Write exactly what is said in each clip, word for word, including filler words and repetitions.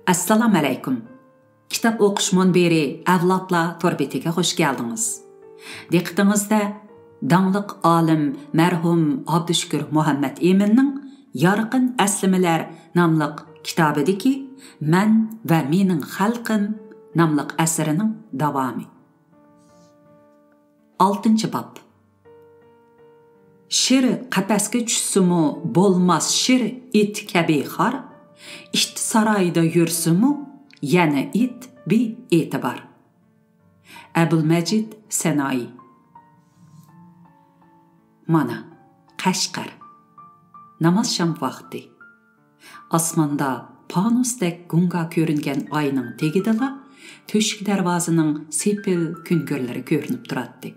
ئەسسالامۇئەلەيكۇم. كىتاب ئوقۇش مۇنبىرى ئەۋلادلار تور بېتىگە خۇش كەلدىڭىز. دىققىتىڭىزدە داڭلىق ئالىم مەرھۇم ئابدۇشۈكۈر مۇھەممەت ئىمىننىڭ يارقىن ئەسلىمىلەر ناملىق كىتابىدىكى مەن ۋە مېنىڭ خەلقىم ناملىق ئەسىرىنىڭ داۋامى. ئالتىنچى باب. شىر قەپەسكە چۈشسىمۇ بولماس شىر ئېتى كەبى خار، ئىت سارايدا يۈرسىمۇ يەنە ئېت بى ئېتىبار. ئەبۇلمەجىد سەنائى. مانا، قەشقەر. ناماز شام ۋاقتى. ئاسماندا پانۇستەك گۇڭگا كۆرۈنگەن ئاينىڭ تېگىدىلا تۆشۈك دەرۋازىنىڭ سېپىل كۈنگۈرلىرى كۆرۈنۈپ تۇراتتى.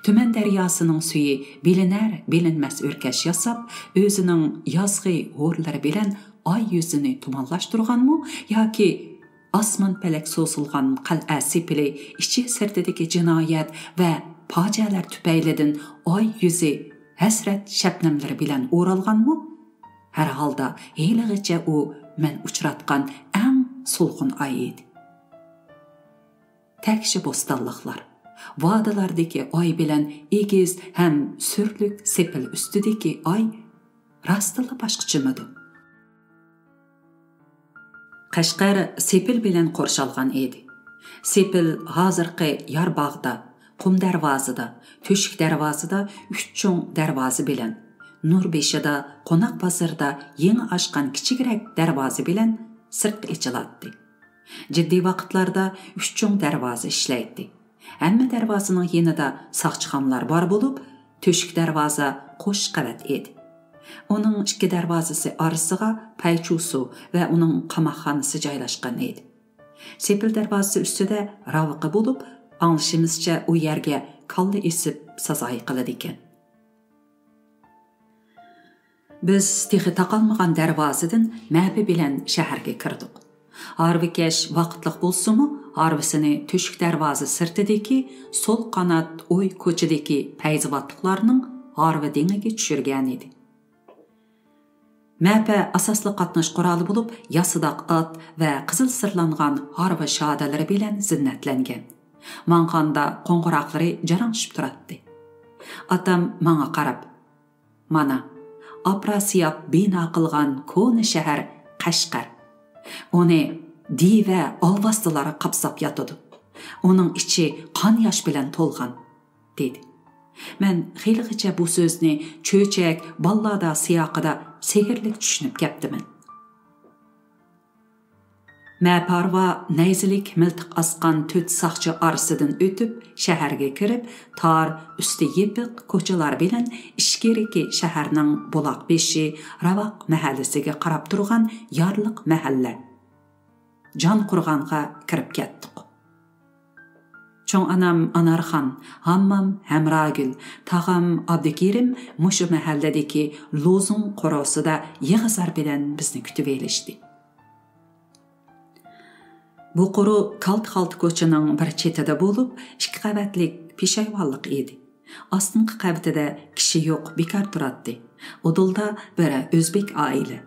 تۈمەن دەرياسىنىڭ سۈيى بىلىنەر-بىلىنمەس ئۆركەش ياساپ، ئۆزىنىڭ يازغى ھورلىرى بىلەن ئاي يۈزىنى تۇمانلاشتۇرغانمۇ ياكى ئاسمان پەلەك سوزۇلغان قەلئە سېپىلى ئىچى سىرتىدىكى جىنايەت ۋە پاجىئەلەر تۈپەيلىدىن ئاي يۈزى ھەسرەت شەبنەملىرى بىلەن ئورالغانمۇ؟ ھەر ھالدا ھېلىغىچە ئۇ مەن ئۇچراتقان ئەڭ سولغۇن ئاي ئىدى. تەكشى بوستانلىقلار، ۋادىلاردىكى ئاي بىلەن ئېگىز ھەم سۈرلۈك سېپىل ئۈستىدىكى ئاي راستتىنلا باشقىچىمىدۇ؟ قەشقەر سېپىل بىلەن قورشالغان ئىدى. سېپىل ھازىرقى يارباغدا، قۇم دەرۋازىدا، تۆشۈك دەرۋازىدا ئۈچ چوڭ دەرۋازا بىلەن، نۇر بېشىدا، قوناق بازىرىدا يېڭى ئاچقان كىچىكرەك دەرۋازا بىلەن سىرتقا ئېچىلاتتى. جىددىي ۋاقىتلاردا ئۈچ چوڭ دەرۋازا ئىشلەيتتى. ھەممە دەرۋازىنىڭ يېنىدا ساقچىخانىلار بار بولۇپ، تۆشۈك دەرۋازا قوش قەۋەت ئىدى. ئۇنىڭ ئىككى دەرۋازىسى ئارىسىغا پەيچۇسۇ ۋە ئۇنىڭ قاماقخانىسى جايلاشقان ئىدى. سېپىل دەرۋازىسى ئۈستىدە راۋىقى بولۇپ، ئاڭلىشىمىزچە ئۇ يەرگە كاللا ئېسىپ سازايى قىلىدىكەن. بىز تېخى تاقالمىغان دەرۋازىدىن مەپە بىلەن شەھەرگە كىردۇق. ھارۋىكەش ۋاقىتلىق بولسىمۇ، ھارۋىسىنى تۆشۈك دەرۋازا سىرتىدىكى سول قانات ئوي كوچىدىكى پەيزىۋاتلىقلارنىڭ ھارۋا دېڭىگە چۈشۈرگەنىدى. مەپە ئاساسلىق قاتناش قورالى بولۇپ، ياسىداق ئات ۋە قىزىل سىرلانغان ھارۋا شادىلىرى بىلەن زىننەتلەنگەن. ماڭغاندا قوڭغۇراقلىرى جاراڭشىپ تۇراتتى. ئاتام ماڭا قاراپ، مانا، ئاپراسىياپ بىنا قىلغان كونا شەھەر قەشقەر. ئۇنى دىۋە ئالۋاستىلار قاپساپ ياتىدۇ. ئۇنىڭ ئىچى قان ياش بىلەن تولغان، دېدى. مەن خېلىغىچە بۇ سۆزنى چۆچەك، باللادا سىياقىدا سېھىرلىك چۈشىنىپ كەپتىمەن. مەپە ھارۋا نەيزىلىك مىلتىق ئاسقان تۆت ساقچى ئارىسىدىن ئۆتۈپ، شەھەرگە كىرىپ، تار، ئۈستى يېپىق كوچىلار بىلەن ئىچكىرىكى شەھەرنىڭ بۇلاق بېشى، راۋاق مەھەللىسىگە قاراپ تۇرغان يارلىق مەھەللە، جانقورغانغا كىرىپ كەتتۇق. چوڭ ئانام ئانارخان، ھاممام ھەمراگۈل، تاغام ئابدۇكېرىم مۇشۇ مەھەللىدىكى لوزۇڭ قورۇسىدا يىغا-زار بىلەن بىزنى كۈتۈۋېلىشتى. بۇ قورۇ كالتە-خالتا كوچىنىڭ بىر چېتىدە بولۇپ، ئىككى قەۋەتلىك پېشايۋانلىق ئىدى. ئاستىنقى قەۋىتىدە كىشى يوق، بىكار تۇراتتى. ئۇدۇلدا بىر ئۆزبېك ئائىلە.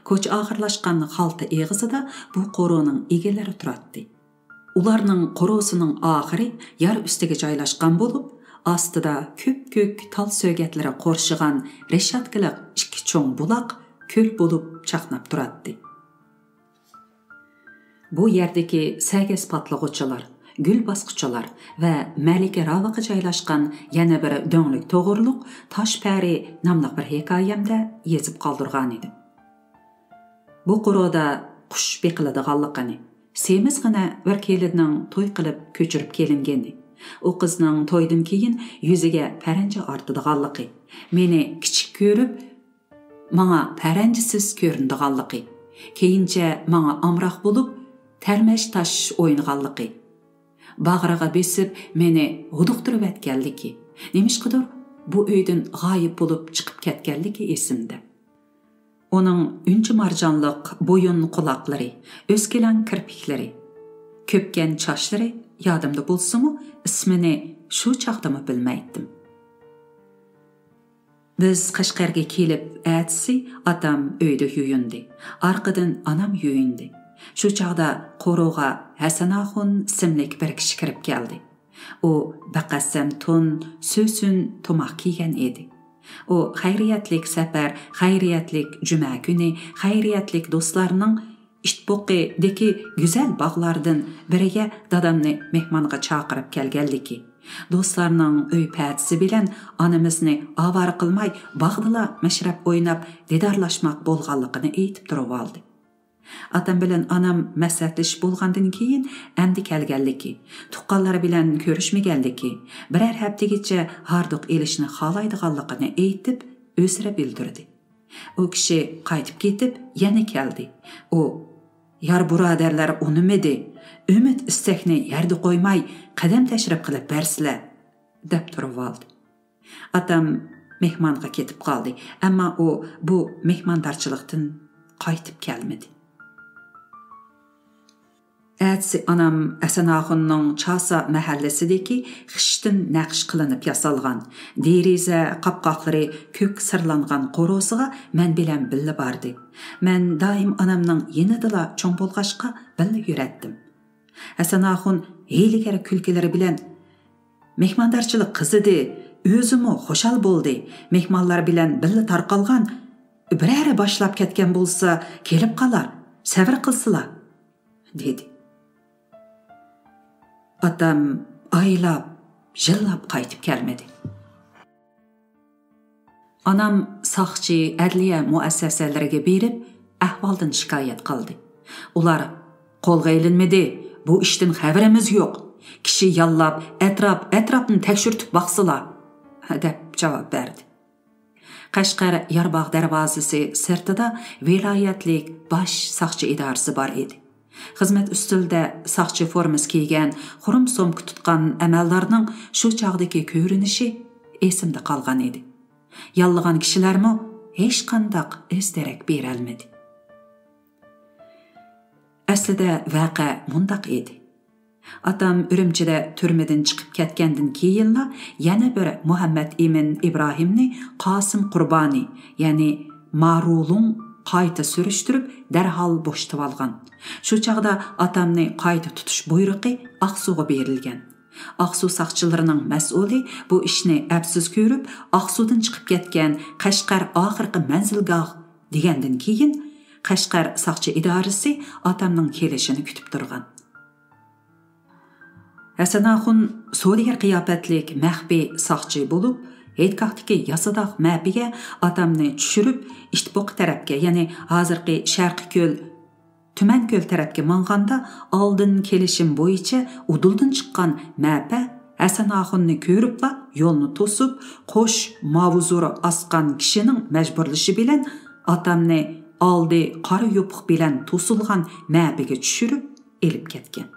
كوچا ئاخىرلاشقان خالتا ئېغىزىدا بۇ قورۇنىڭ ئىگىلىرى تۇراتتى. ئۇلارنىڭ قورۇسىنىڭ ئاخىرى يار ئۈستىگە جايلاشقان بولۇپ، ئاستىدا كۆپكۆك تال سۆگەتلىرى قورشىغان رېشاتكىلىق ئىككى چوڭ بۇلاق كۆل بولۇپ چاقناپ تۇراتتى. بۇ يەردىكى سەگەس پاتلىغۇچىلار، گۈل باسقۇچىلار ۋە مەلىكە راۋىقى جايلاشقان يەنە بىر دۆڭلۈك توغرۇلۇق تاش پەرى ناملىق بىر ھېكايەمدە يېزىپ قالدۇرغانىدىم. بۇ قورۇدا قۇش بېقىلىدىغانلىقىنى، سېمىزغىنە بىر كېلىننىڭ توي قىلىپ كۆچۈرۈپ كېلىنگىنى، ئۇ قىزنىڭ تويدىن كېيىن يۈزىگە پەرەنجە ئارتىدىغانلىقى، مېنى كىچىك كۆرۈپ، ماڭا پەرەنجىسىز كۆرۈنىدىغانلىقى، كېيىنچە ماڭا ئامراق بولۇپ، تەرمەچ تاش ئوينىغانلىقى، باغرىغا بېسىپ مېنى ھودۇقتۇرۇۋەتكەنلىكى، نېمىشقىدۇر بۇ ئۆيدىن غايىب بولۇپ چىقىپ كەتكەنلىكى ئېسىمدە. ئۇنىڭ ئۈنچە مارجانلىق بويۇن قۇلاقلىرى، ئۆسكىلەڭ كىرپىكلىرى، كۆپكەن چاچلىرى يادىمدا بولسىمۇ، ئىسمىنى شۇ چاغدىمۇ بىلمەيتتىم. بىز قەشقەرگە كېلىپ، ئەتىسى ئاتام ئۆيدە يۇيۇندى. ئارقىدىن ئانام يۇيۇندى. شۇ چاغدا قورۇغا ھەسەن ئاخۇن ئىسىملىك بىر كىشى كىرىپ كەلدى. ئۇ بىر قەسەم تون، سۆسۈن، تۇماق كىيگەن ئىدى. ئۇ خەيرىيەتلىك سەپەر، خەيرىيەتلىك جۈمە كۈنى، خەيرىيەتلىك دوستلارنىڭ ئىتبوقىدىكى گۈزەل باغلاردىن بىرىگە دادامنى مېھمانغا چاقىرىپ كەلگەنلىكى، دوستلارنىڭ ئۆي پەتىسى بىلەن ئانىمىزنى ئاۋارە قىلماي، باغدىلا مەشرەپ ئويناپ، دىدارلاشماق بولغانلىقىنى ئېيتىپ تۇرۇۋالدى. ئاتام بىلەن ئانام مەسلىھەتلىشىپ بولغاندىن كېيىن ئەمدى كەلگەنلىكى، تۇغقانلىرى بىلەن كۆرۈشمىگەنلىكى، بىرەر ھەپتىگىچە ھاردۇق ئېلىشنى خالايدىغانلىقىنى ئېيتىپ، ئۆزرە بىلدۈردى. ئۇ كىشى قايتىپ كېتىپ، يەنە كەلدى. ئۇ، يار بۇرادەرلەر ئۇنىمىدى، ئۈمىد ئىستەكنى يەردە قويماي، قەدەم تەشرىپ قىلىپ بەرسىلە، دەپ تۇرۇۋالدى. ئاتام مېھمانغا كېتىپ قالدى، ئەمما ئۇ بۇ مېھماندارچىلىقتىن قايتىپ كەلمىدى. ئەتىسى ئانام ھەسەن ئاخۇننىڭ چاسا مەھەللىسىدىكى خىشتىن نەقىش قىلىنىپ ياسالغان، دېرىزە قاپقاقلىرى كۆك سىرلانغان قورۇسىغا مەن بىلەن بىللە باردى. مەن دائىم ئانامنىڭ يېنىدىلا چوڭ بولغاچقا، بىللە يۈرەتتىم. ھەسەن ئاخۇن ھىيلىگەر كۈلكىلىرى بىلەن، مېھماندارچىلىق قىزىدى، ئۆزىمۇ خۇشال بولدى. مېھمانلار بىلەن بىللە تارقالغان، بىرەرى باشلاپ كەتكەن بولسا، كېلىپ قالار، سەۋر قىلسىلا، دېدى. ئاتام ئايلاپ، يىللاپ قايتىپ كەلمىدى. ئانام ساقچى، ئەدلىيە مۇئەسسەسەلىرىگە بېرىپ، ئەھۋالدىن شىكايەت قىلدى. ئۇلار، «قولغا ئېلىنمىدى، بۇ ئىشتىن خەۋىرىمىز يوق. كىشى ياللاپ، ئەتراپ-ئەتراپنى تەكشۈرتۈپ باقسىلا!» دەپ جاۋاب بەردى. قەشقەر يارباغ دەرۋازىسى سىرتىدا ۋىلايەتلىك باش ساقچى ئىدارىسى بار ئىدى. خىزمەت ئۈستىلىدە ساقچى فورمىسى كىيگەن، خۇرۇم سومكا تۇتقان ئەمەلدارنىڭ شۇ چاغدىكى كۆرۈنۈشى ئېسىمدە قالغان ئىدى. ياللىغان كىشىلەرمۇ ھېچقانداق ئىز دېرەك بېرەلمىدى. ئەسلىدە ۋەقە مۇنداق ئىدى. ئاتام ئۈرۈمچىدە تۈرمىدىن چىقىپ كەتكەندىن كېيىنلا يەنە بىر مۇھەممەد ئىمىن ئىبراھىمنى قاسىم قۇربانى، يەنى مارۇلۇڭ قايتا سۈرۈشتۈرۈپ، دەرھال بوشىتىۋالغان. شۇ چاغدا ئاتامنى قايتا تۇتۇش بۇيرۇقى ئاقسۇغا بېرىلگەن. ئاقسۇ ساقچىلىرىنىڭ مەسئۇلى بۇ ئىشنى ئەپسىز كۆرۈپ، ئاقسۇدىن چىقىپ كەتكەن قەشقەر ئاخىرقى مەنزىلگاھ دېگەندىن كېيىن، قەشقەر ساقچى ئىدارىسى ئاتامنىڭ كېلىشىنى كۈتۈپ تۇرغان. ھەسەن ئاخۇن سودىگەر قىياپەتلىك مەخپىي ساقچى بولۇپ، ھېيتگاھتىكى ياسىداغ مەپىگە ئاتامنى چۈشۈرۈپ، ئىتبوقا تەرەپكە، يەنى ھازىرقى شەرقىي كۆل، تۈمەن كۆل تەرەپكە ماڭغاندا، ئالدىن كېلىشىم بويىچە ئۇدۇلدىن چىققان مەپە ھەسەن ئاخۇننى كۆرۈپلا يولنى توسۇپ، قوش ماۋزۇرى ئاسقان كىشىنىڭ مەجبۇرلىشى بىلەن ئاتامنى ئالدى قارا يوپۇق بىلەن توسۇلغان مەپىگە چۈشۈرۈپ ئېلىپ كەتكەن.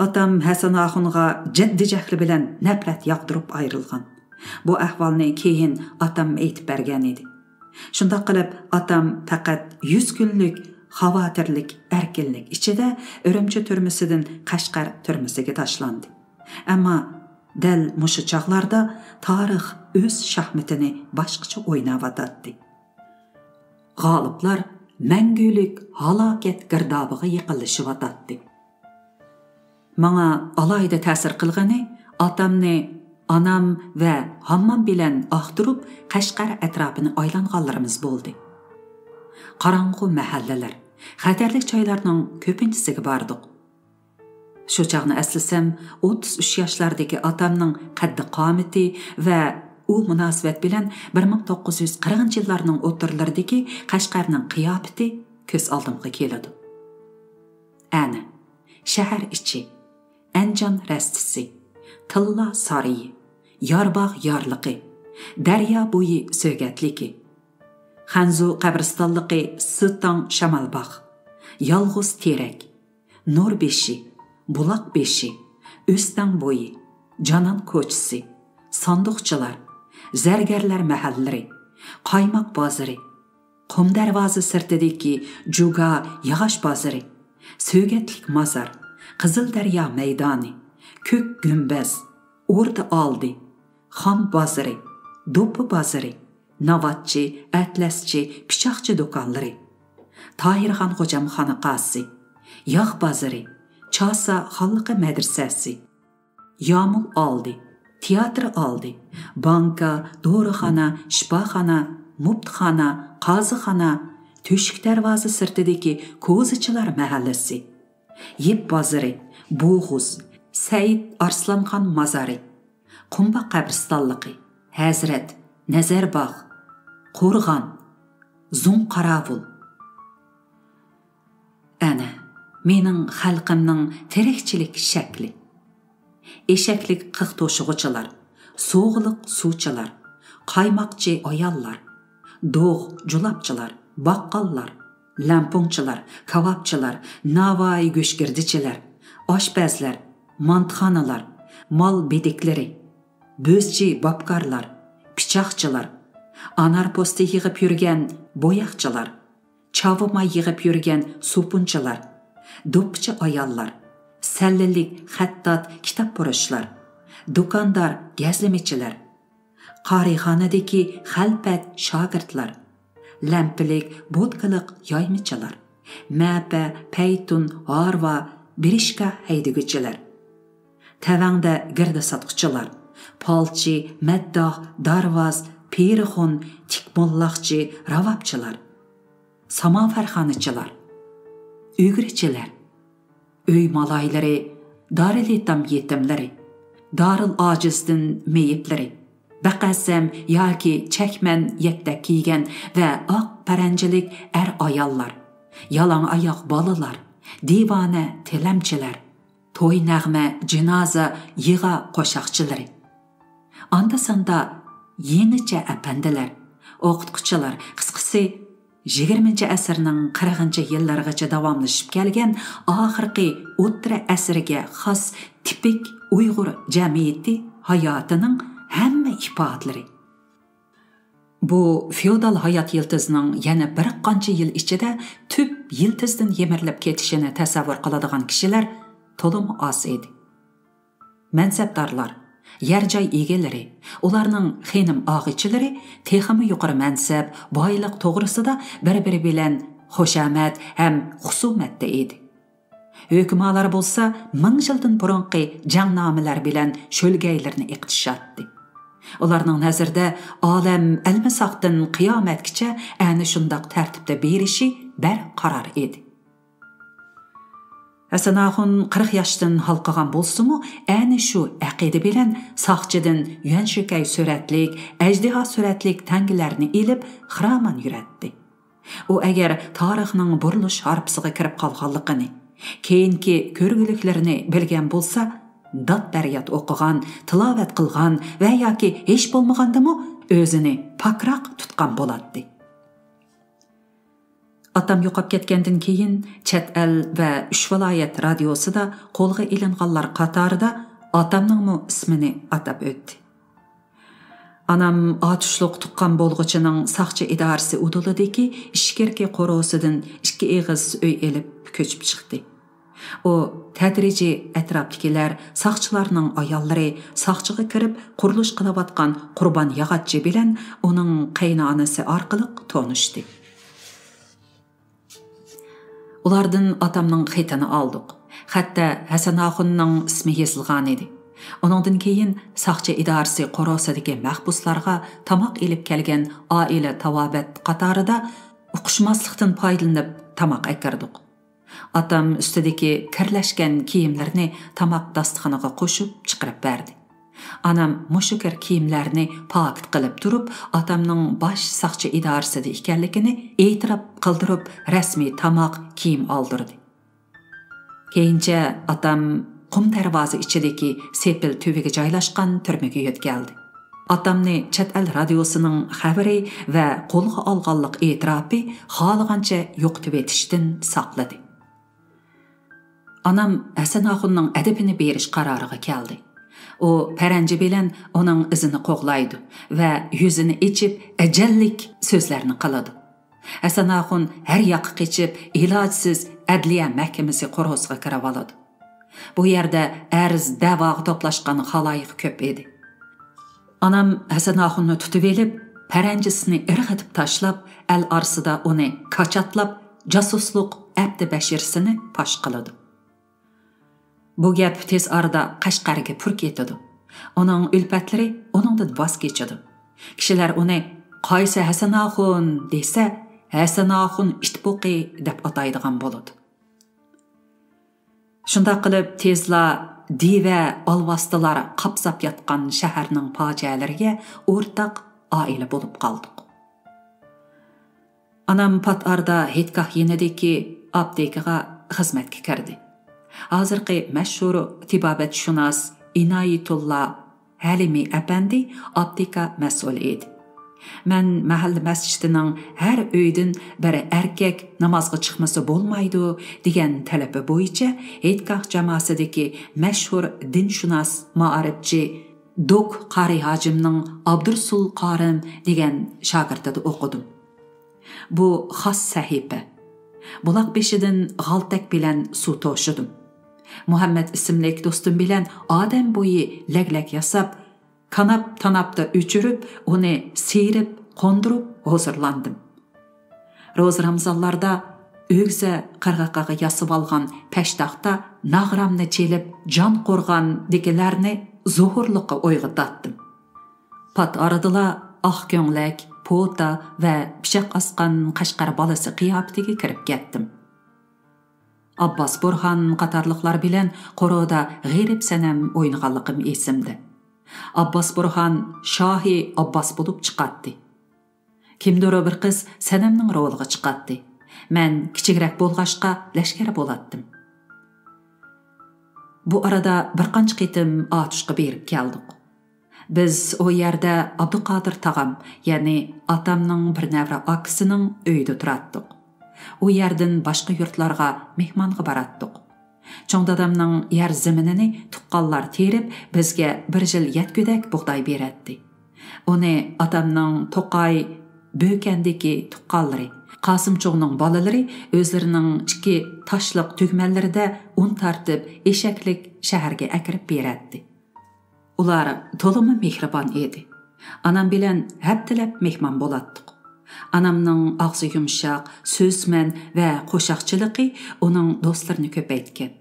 ئاتام ھەسەن ئاخۇنغا جىددىي جەھلى بىلەن نەپرەت ياغدۇرۇپ ئايرىلغان. بۇ ئەھۋالنى كېيىن ئاتام ئېيتىپ بەرگەن ئىدى. شۇنداق قىلىپ، ئاتام پەقەت يۈز كۈنلۈك خاۋاتىرلىك ئەركىنلىك ئىچىدە ئۈرۈمچى تۈرمىسىدىن قەشقەر تۈرمىسىگە تاشلاندى. ئەمما دەل مۇشۇ چاغلاردا تارىخ ئۆز شاھمىتىنى باشقىچە ئويناۋاتاتتى. غالىبلار مەڭگۈلۈك ھالاكەت گىردابىغا يېقىنلىشىۋاتاتتى. ماڭا ئالاھىدە تەسىر قىلغىنى، ئاتامنى ئانام ۋە ھاممام بىلەن ئاختۇرۇپ، قەشقەر ئەتراپىنى ئايلانغانلىرىمىز بولدى. قاراڭغۇ مەھەللىلەر، خەتەرلىك جايلارنىڭ كۆپىنچىسىگە باردۇق. شۇ چاغنى ئەسلىسەم، ئوتتۇز ئۈچ ياشلاردىكى ئاتامنىڭ قەددى-قامىتى ۋە ئۇ مۇناسىۋەت بىلەن بىر مىڭ توققۇز يۈز قىرىقىنچى يىللارنىڭ ئوتتۇرىلىرىدىكى قەشقەرنىڭ قىياپىتى كۆز ئالدىمغا كېلىدۇ. ئەنە، شەھەر ئىچى، ئەنجان رەستىسى، تىللا سارىيى، يارباغ يارلىقى، دەريا بويى سۆگەتلىكى، خەنزۇ قەبرىستانلىقى سىتاڭ شامالباغ، يالغۇز تېرەك، نۇر بېشى، بۇلاق بېشى، ئۆستەڭ بويى، جانان كوچىسى، ساندۇقچىلار، زەرگەرلەر مەھەللىرى، قايماق بازىرى، قۇم دەرۋازا سىرتىدىكى جۇگا ياغاچ بازىرى، سۆگەتلىك مازار، قىزىل دەريا مەيدانى، كۆك گۈمبەز، ئوردا ئالدى، خام بازىرى، دوپپا بازىرى، ناۋاتچى، ئەتلەسچى، پىچاقچى دۇكانلىرى، تاھىرخان غوجام خانىقاسى، ياغ بازىرى، چاسا خانلىقى مەدرىسەسى، يامۇل ئالدى، تىياتىر ئالدى، بانكا، دورىخانا، شىپاخانا، مۇپتىخانا، قازىخانا، تۆشۈك دەرۋازا سىرتىدىكى كوزىچىلار مەھەللىسى، يىپ بازىرى، بوغۇز، سەئىد ئارسلانخان مازارى، قۇمباق قەبرىستانلىقى، ھەزرەت، نەزەرباغ، قورغان، زۇڭ قاراۋۇل. ئەنە، مېنىڭ خەلقىمنىڭ تىرىكچىلىك شەكلى. ئېشەكلىك قىق توشۇغۇچىلار، سوغىلىق سۇچىلار، قايماقچى ئاياللار، دوغ جۇلاپچىلار، باققاللار، لەمپۇڭچىلار، كاۋاپچىلار، ناۋايى گۆشگىردىچىلەر، ئاشپەزلەر، مانتىخانىلار، مال بېدىكلىرى، بۆزچى بابكارلار، پىچاقچىلار، ئانار پوستى يىغىپ يۈرگەن بوياقچىلار، چاۋىما يىغىپ يۈرگەن سوپۇنچىلار، دوپپىچى ئاياللار، سەللىلىك خەتتات كىتابپۇرۇشلار، دۇكاندار گەزلىمىچىلەر، قارىخانىدىكى خەلپەت شاگىرتلار، لەمپىلىك بوتكىلىق يايمىچىلار، مەپە، پەيتۇن، ھارۋا، برىچكا ھەيدىگۈچىلەر، تەۋەڭدە گىردە ساتقۇچىلار، پالچى، مەدداھ، دارۋاز، پىرىخۇن، تىكموللاقچى، راۋابچىلار، سامانفەرخانىچىلار، ئۈگرىچىلەر، ئۆي مالايلىرى، دارىلئېتام يېتىملىرى، دارىلئاجىزدىن مېيىپلىرى، بەقەسەم ياكى چەكمەن يەكتەك كىيگەن ۋە ئاق پەرەنجىلىك ئەر-ئاياللار، يالاڭ ئاياق بالىلار، دىۋانە تىلەمچىلەر، توي نەغمە، جىنازا، يىغا قوشاقچىلىرى. ئاندا-ساندا يېڭىچە ئەپەندىلەر، ئوقۇتقۇچىلار، قىسقىسى، يىگىرمىنچى ئەسىرنىڭ قىرىقىنچى يىللىرىغىچە داۋاملىشىپ كەلگەن ئاخىرقى ئوتتۇرا ئەسىرگە خاس تىپىك ئۇيغۇر جەمئىيىتى ھاياتىنىڭ ھەممە ئىپادىلىرى. بۇ فېئودال ھايات يىلتىزىنىڭ يەنە بىر قانچە يىل ئىچىدە تۈپ يىلتىزدىن يىمىرىلىپ كېتىشىنى تەسەۋۋۇر قىلىدىغان كىشىلەر تولىمۇ ئاز ئىدى. مەنسەپدارلار، يەر جاي ئىگىلىرى، ئۇلارنىڭ خېنىم ئاغىچىلىرى تېخىمۇ يۇقىرى مەنسەپ، بايلىق توغرىسىدا بىر-بىرى بىلەن خۇشامەت ھەم خۇسۇمەتتە ئىدى. ھۆكۈمالار بولسا مىڭ يىلدىن بۇرۇنقى جەڭنامىلەر بىلەن شۆلگەيلىرىنى ئېقىتىشاتتى. ئۇلارنىڭ نەزىرىدە ئالەم ئەلمىساقتىن قىيامەتكىچە ئەنە شۇنداق تەرتىپتە بېرىشى بەرقارار ئىدى. ھەسەن ئاخۇن قىرىق ياشتىن ھالقىغان بولسىمۇ، ئەنە شۇ ئەقىدە بىلەن ساقچىدىن يۈەنشۆكەي سۈرەتلىك، ئەجدىھا سۈرەتلىك تەڭگىلەرنى ئېلىپ، خىرامان يۈرەتتى. ئۇ ئەگەر تارىخنىڭ بۇرۇلۇش ھارپىسىغا كىرىپ قالغانلىقىنى، كېيىنكى كۆرگۈلۈكلىرىنى بىلگەن بولسا، داد-پەرياد ئوقۇغان، تىلاۋەت قىلغان ۋە ياكى ھېچ بولمىغاندىمۇ ئۆزىنى پاكراق تۇتقان بولاتتى. ئاتام يوقاپ كەتكەندىن كېيىن، چەت ئەل ۋە ئۈچ ۋىلايەت رادىيوسىدا قولغا ئېلىنغانلار قاتارىدا ئاتامنىڭمۇ ئىسمىنى ئاتاپ ئۆتتى. ئانام ئاتۇشلۇق تۇغقان بولغۇچىنىڭ ساقچى ئىدارىسى ئۇدۇلىدىكى ئىچكىرىكى قورۇسىدىن ئىككى ئېغىز ئۆي ئېلىپ كۆچۈپ چىقتى. ئۇ تەدرىجىي ئەتراپتىكىلەر، ساقچىلارنىڭ ئاياللىرى، ساقچىغا كىرىپ قۇرۇلۇش قىلىۋاتقان قۇربان ياغاچچى بىلەن ئۇنىڭ قېيىنئانىسى ئارقىلىق تونۇشتى. ئۇلاردىن ئاتامنىڭ خېتىنى ئالدۇق. خەتتە ھەسەن ئاخۇننىڭ ئىسمى يېزىلغانىدى. ئۇنىڭدىن كېيىن ساقچى ئىدارىسى قورۇسىدىكى مەھبۇسلارغا تاماق ئېلىپ كەلگەن ئائىلە تاۋابىئات قاتارىدا ئۇقۇشماسلىقتىن پايدىلىنىپ تاماق ئەكىردۇق. ئاتام ئۈستىدىكى كىرلەشكەن كىيىملىرىنى تاماق داستىخىنىغا قوشۇپ چىقىرىپ بەردى. ئانام مۇشۇ كىر كىيىملەرنى پاكىت قىلىپ تۇرۇپ، ئاتامنىڭ باش ساقچى ئىدارىسىدە ئىكەنلىكىنى ئېتىراپ قىلدۇرۇپ، رەسمىي تاماق، كىيىم ئالدۇردى. كېيىنچە ئاتام قۇم دەرۋازا ئىچىدىكى سېپىل تۈۋىگە جايلاشقان تۈرمىگە يۆتكەلدى. ئاتامنى چەت ئەل رادىيوسىنىڭ خەۋىرى ۋە قولغا ئالغانلىق ئېتىراپى خالىغانچە يوقىتىۋېتىشتىن ساقلىدى. ئانام ھەسەن ئاخۇننىڭ ئەدىپىنى بېرىش قارارىغا كەلدى. ئۇ پەرەنجى بىلەن ئۇنىڭ ئىزىنى قوغلايدۇ ۋە يۈزىنى ئېچىپ، ئەجەللىك سۆزلەرنى قىلىدۇ. ھەسەن ئاخۇن ھەر ياققا قېچىپ، ئىلاجسىز ئەدلىيە مەھكىمىسى قورۇسىغا كىرىۋالىدۇ. بۇ يەردە ئەرز، دەۋاغا توپلاشقان خالايىق كۆپ ئىدى. ئانام ھەسەن ئاخۇننى تۇتۇۋېلىپ، پەرەنجىسىنى ئىرغىتىپ تاشلاپ، ئەل ئارىسىدا ئۇنى كاچاتلاپ، جاسۇسلۇق ئەپتى بەشىرىسىنى پاش قىلىدۇ. بۇ گەپ تېز ئارىدا قەشقەرگە پۈركىتىدۇ. ئۇنىڭ ئۈلپەتلىرى ئۇنىڭدىن ۋاز كېچىدۇ. كىشىلەر ئۇنى «قايسى ھەسەن ئاخۇن؟» دېسە، «ھەسەن ئاخۇن ئىت بوقى» دەپ ئاتايدىغان بولىدۇ. شۇنداق قىلىپ، تېزلا دىۋە، ئالۋاستىلار قاپساپ ياتقان شەھەرنىڭ پاجىئەلىرىگە ئورتاق ئائىلە بولۇپ قالدۇق. ئانام پات ئارىدا ھېيتگاھ يېنىدىكى ئاپتېكىغا خىزمەتكە كىردى. ھازىرقى مەشھۇر تېبابەتشۇناس ئىنايىتۇللا ھەلىمى ئەپەندى ئاپتېكا مەسئۇلى ئىدى. مەن مەھەللە مەسچىتىنىڭ ھەر ئۆيدىن بىر ئەركەك نامازغا چىقمىسا بولمايدۇ دېگەن تەلىپى بويىچە ھېيتگاھ جاماسىدىكى مەشھۇر دىنشۇناس مائارىپچى دوك قارى ھاجىمنىڭ ئابدۇرسۇل قارىم دېگەن شاگىرتىدا ئوقۇدۇم. بۇ خاس سەھىپە. بۇلاق بېشىدىن غالتەك بىلەن سۇ توشۇدۇم. مۇھەممەد ئىسىملىك دوستۇم بىلەن ئادەم بويى لەگلەك ياساپ، كاناپ-تاناپتا ئۆچۈرۈپ، ئۇنى سىيرىپ، قوندۇرۇپ ھۇزۇرلاندىم. روزا-رامزانلاردا ئۆگزە قىرغىقىغا ياسىۋالغان پەشتاختا ناغرامنى چېلىپ، جان قورغاندىكىلەرنى زوھۇرلۇققا ئويغىتاتتىم. پات ئارىدىلا ئاق كۆڭلەك، پوتا ۋە پىچاق ئاسقان قەشقەر بالىسى قىياپىتىگە كىرىپ كەتتىم. ئابباس بۇرھان قاتارلىقلار بىلەن قورۇدا غېرىب سەنەم ئوينىغانلىقىم ئېسىمدە. ئابباس بۇرھان شاھى ئابباس بولۇپ چىقاتتى. كىمدۇر بىر قىز سەنەمنىڭ رولىغا چىقاتتى. مەن كىچىكرەك بولغاچقا لەشكەر بولاتتىم. بۇ ئارىدا بىر قانچە قېتىم ئاتۇشقا بېرىپ كەلدۇق. بىز ئۇ يەردە ئابدۇقادىر تاغام، يەنى ئاتامنىڭ بىر نەۋرە ئاكىسىنىڭ ئۆيىدە تۇراتتۇق. ئۇ يەردىن باشقا يۇرتلارغا مېھمانغا باراتتۇق. چوڭ دادامنىڭ يەر زېمىنىنى تۇغقانلار تېرىپ، بىزگە بىر يىل يەتكۈدەك بۇغداي بېرەتتى. ئۇنى ئاتامنىڭ توقاي بۆكەندىكى تۇغقانلىرى، قاسىمچوڭنىڭ بالىلىرى ئۆزلىرىنىڭ ئىككى تاشلىق تۈگمەنلىرىدە ئۇن تارتىپ، ئېشەكلىك شەھەرگە ئەكىرىپ بېرەتتى. ئۇلار تولىمۇ مېھرىبان ئىدى. ئانام بىلەن ھەپتىلەپ مېھمان بولاتتۇق. ئانامنىڭ ئاغزى يۇمشاق، سۆزمەن ۋە قوشاقچىلىقى ئۇنىڭ دوستلىرىنى كۆپەيتكەن.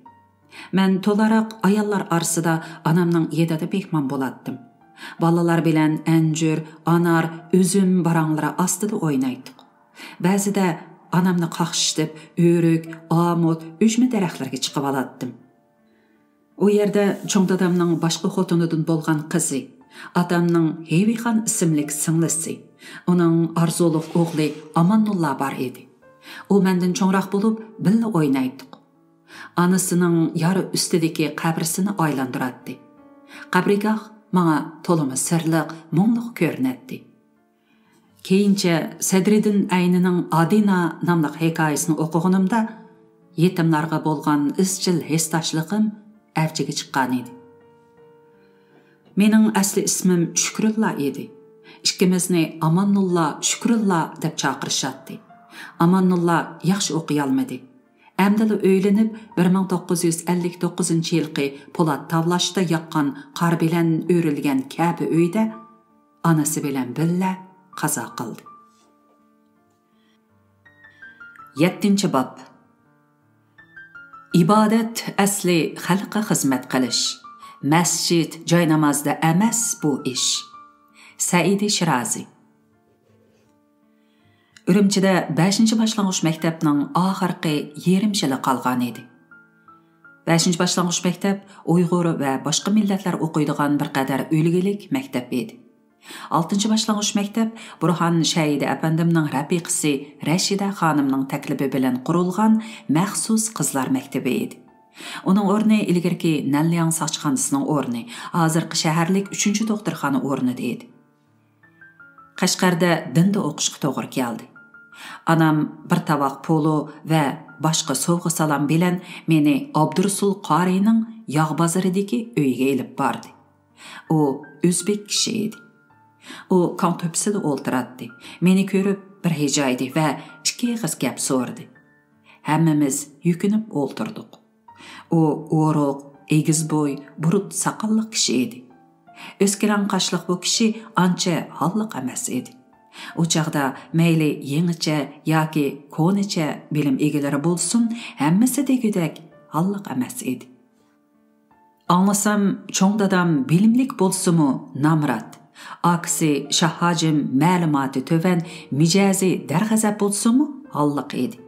مەن تولاراق ئاياللار ئارىسىدا ئانامنىڭ يېنىدا مېھمان بولاتتىم. بالىلار بىلەن ئەنجۈر، ئانار، ئۈزۈم باراڭلىرى ئاستىدا ئوينايتتۇق. بەزىدە ئانامنى قاقشىتىپ، ئۆرۈك، ئامۇت، ئۈجمە دەرەخلىرىگە چىقىۋالاتتىم. ئۇ يەردە چوڭ دادامنىڭ باشقا خوتۇنىدىن بولغان قىزى، ئاتامنىڭ ھېۋىخان ئىسىملىك سىڭلىسى، ئۇنىڭ ئارزۇلۇق ئوغلى ئاماننۇللا بار ئىدى. ئۇ مەندىن چوڭراق بولۇپ، بىللە ئوينايتتۇق. ئانىسىنىڭ يار ئۈستىدىكى قەبرىسىنى ئايلاندۇراتتى. قەبرىگاھ ماڭا تولىمۇ سىرلىق، مۇڭلۇق كۆرۈنەتتى. كېيىنچە سەدرىدىن ئەينىنىڭ ئادىنا ناملىق ھېكايىسىنى ئوقۇغىنىمدا، يېتىملارغا بولغان ئىزچىل ھېسداشلىقىم ئەۋجىگە چىققانىدى. مېنىڭ ئەسلى ئىسمىم شۈكرۇللا ئىدى. ئىككىمىزنى ئاماننۇللا، شۈكرۇللا دەپ چاقىرىشاتتى. ئاماننۇللا ياخشى ئوقۇيالمىدى. ئەمدىلا ئۆيلىنىپ، بىر مىڭ توققۇز يۈز ئەللىك توققۇزىنچى يىلقى پولات تاۋلاشتا ياققان قار بىلەن ئۆرۈلگەن كەبە ئۆيدە ئانىسى بىلەن بىللە قازا قىلدى. يەتتىنچى باب. ئىبادەت ئەسلى خەلققە خىزمەت قىلىش. مەسچىت، جاينامازدا ئەمەس بۇ ئىش. سەئىدى شىرازى. ئۈرۈمچىدە بەشىنچى باشلانغۇچ مەكتەپنىڭ ئاخىرقى يېرىم يىلى قالغان ئىدى. بەشىنچى باشلانغۇچ مەكتەپ ئۇيغۇر ۋە باشقا مىللەتلەر ئوقۇيدىغان بىر قەدەر ئۈلگىلىك مەكتەپ ئىدى. ئالتىنچى باشلانغۇچ مەكتەپ بۇرھان شەھىدى ئەپەندىمنىڭ رەپىقىسى رەشىدە خانىمنىڭ تەكلىپى بىلەن قۇرۇلغان مەخسۇس قىزلار مەكتىپى ئىدى. ئۇنىڭ ئورنى ئىلگىرىكى نەنلياڭ ساقچىخانىسىنىڭ ئورنى، ھازىرقى شەھەرلىك ئۈچىنچى دوختۇرخانا ئورنىدا ئىدى. قەشقەردە دىندا ئوقۇشقا توغرا كەلدى. ئانام بىر تاۋاق پولۇ ۋە باشقا سوۋغا-سالام بىلەن مېنى ئابدۇرۇسۇل قارىينىڭ ياغ بازىرىدىكى ئۆيىگە ئېلىپ باردى. ئۇ ئۆزبېك كىشى ئىدى. ئۇ كاڭ تۆپىسىدە ئولتۇراتتى. مېنى كۆرۈپ بىر ھىجايدى ۋە ئىككى ئېغىز گەپ سورىدى. ھەممىمىز يۈكۈنۈپ ئولتۇردۇق. ئۇ ئورۇق، ئېگىز بوي، بۇرۇت ساقاللىق كىشى ئىدى. ئۆسكىرەڭ قاشلىق بۇ كىشى ئانچە ھاللىق ئەمەس ئىدى. ئۇ چاغدا مەيلى يېڭىچە ياكى كونىچە بىلىم ئىگىلىرى بولسۇن، ھەممىسى دېگۈدەك ھاللىق ئەمەس ئىدى. ئاڭلىسام، چوڭ دادام بىلىملىك بولسىمۇ نامرات، ئاكىسى شاھ ھاجىم مەلۇماتى تۆۋەن، مىجەزى دەرغەزەپ بولسىمۇ ھاللىق ئىدى.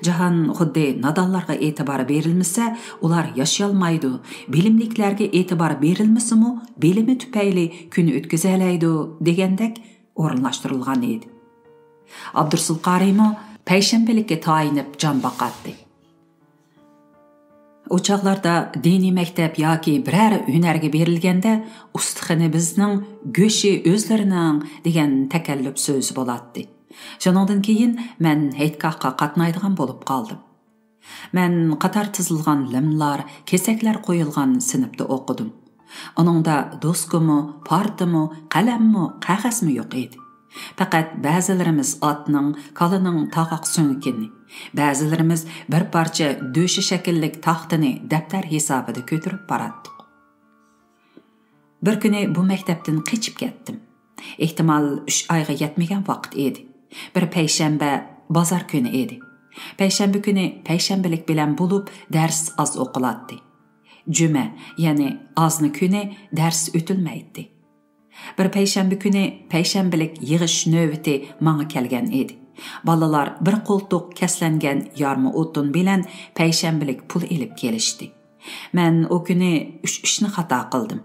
جاھان خۇددى نادانلارغا ئېتىبار بېرىلمىسە، ئۇلار ياشىيالمايدۇ، بىلىملىكلەرگە ئېتىبار بېرىلمىسىمۇ، بىلىمى تۈپەيلى كۈن ئۆتكۈزەلەيدۇ دېگەندەك ئورۇنلاشتۇرۇلغان ئىدى. ئابدۇرۇسۇل قارىيمۇ پەيشەنبىلىككە تايىنىپ جان باقاتتى. ئۇ چاغلاردا دىنىي مەكتەپ ياكى بىرەر ھۈنەرگە بېرىلگەندە، «ئۇستىخىنى بىزنىڭ، گۆشى ئۆزلىرىنىڭ» دېگەن تەكەللۇپ سۆزى بولاتتى. شۇنىڭدىن كېيىن مەن ھېيتگاھقا قاتنايدىغان بولۇپ قالدىم. مەن قاتار تىزىلغان لىملار، كېسەكلەر قويۇلغان سىنىپتا ئوقۇدۇم. ئۇنىڭدا دوسكىمۇ، پارتىمۇ، قەلەممۇ، قەغەزمۇ يوق ئىدى. پەقەت بەزىلىرىمىز ئاتنىڭ، كالىنىڭ تاغاق سۆڭىكىنى، بەزىلىرىمىز بىر پارچە دۆشە شەكىللىك تاختىنى دەپتەر ھېسابىدا كۆتۈرۈپ باراتتۇق. بىر كۈنى بۇ مەكتەپتىن قېچىپ كەتتىم. ئېھتىمال، ئۈچ ئايغا يەتمىگەن ۋاقىت ئىدى. بىر پەيشەنبە، بازار كۈنى ئىدى. پەيشەنبە كۈنى پەيشەنبىلىك بىلەن بولۇپ دەرس ئاز ئوقۇلاتتى. جۈمە، يەنى ئازنە كۈنى دەرس ئۆتۈلمەيتتى. بىر پەيشەنبە كۈنى پەيشەنبىلىك يىغىش نۆۋىتى ماڭا كەلگەن ئىدى. بالىلار بىر قولتۇق كەسلەنگەن يارما ئوتۇن بىلەن پەيشەنبىلىك پۇل ئېلىپ كېلىشتى. مەن ئۇ كۈنى ئۈچ ئىشنى خاتا قىلدىم.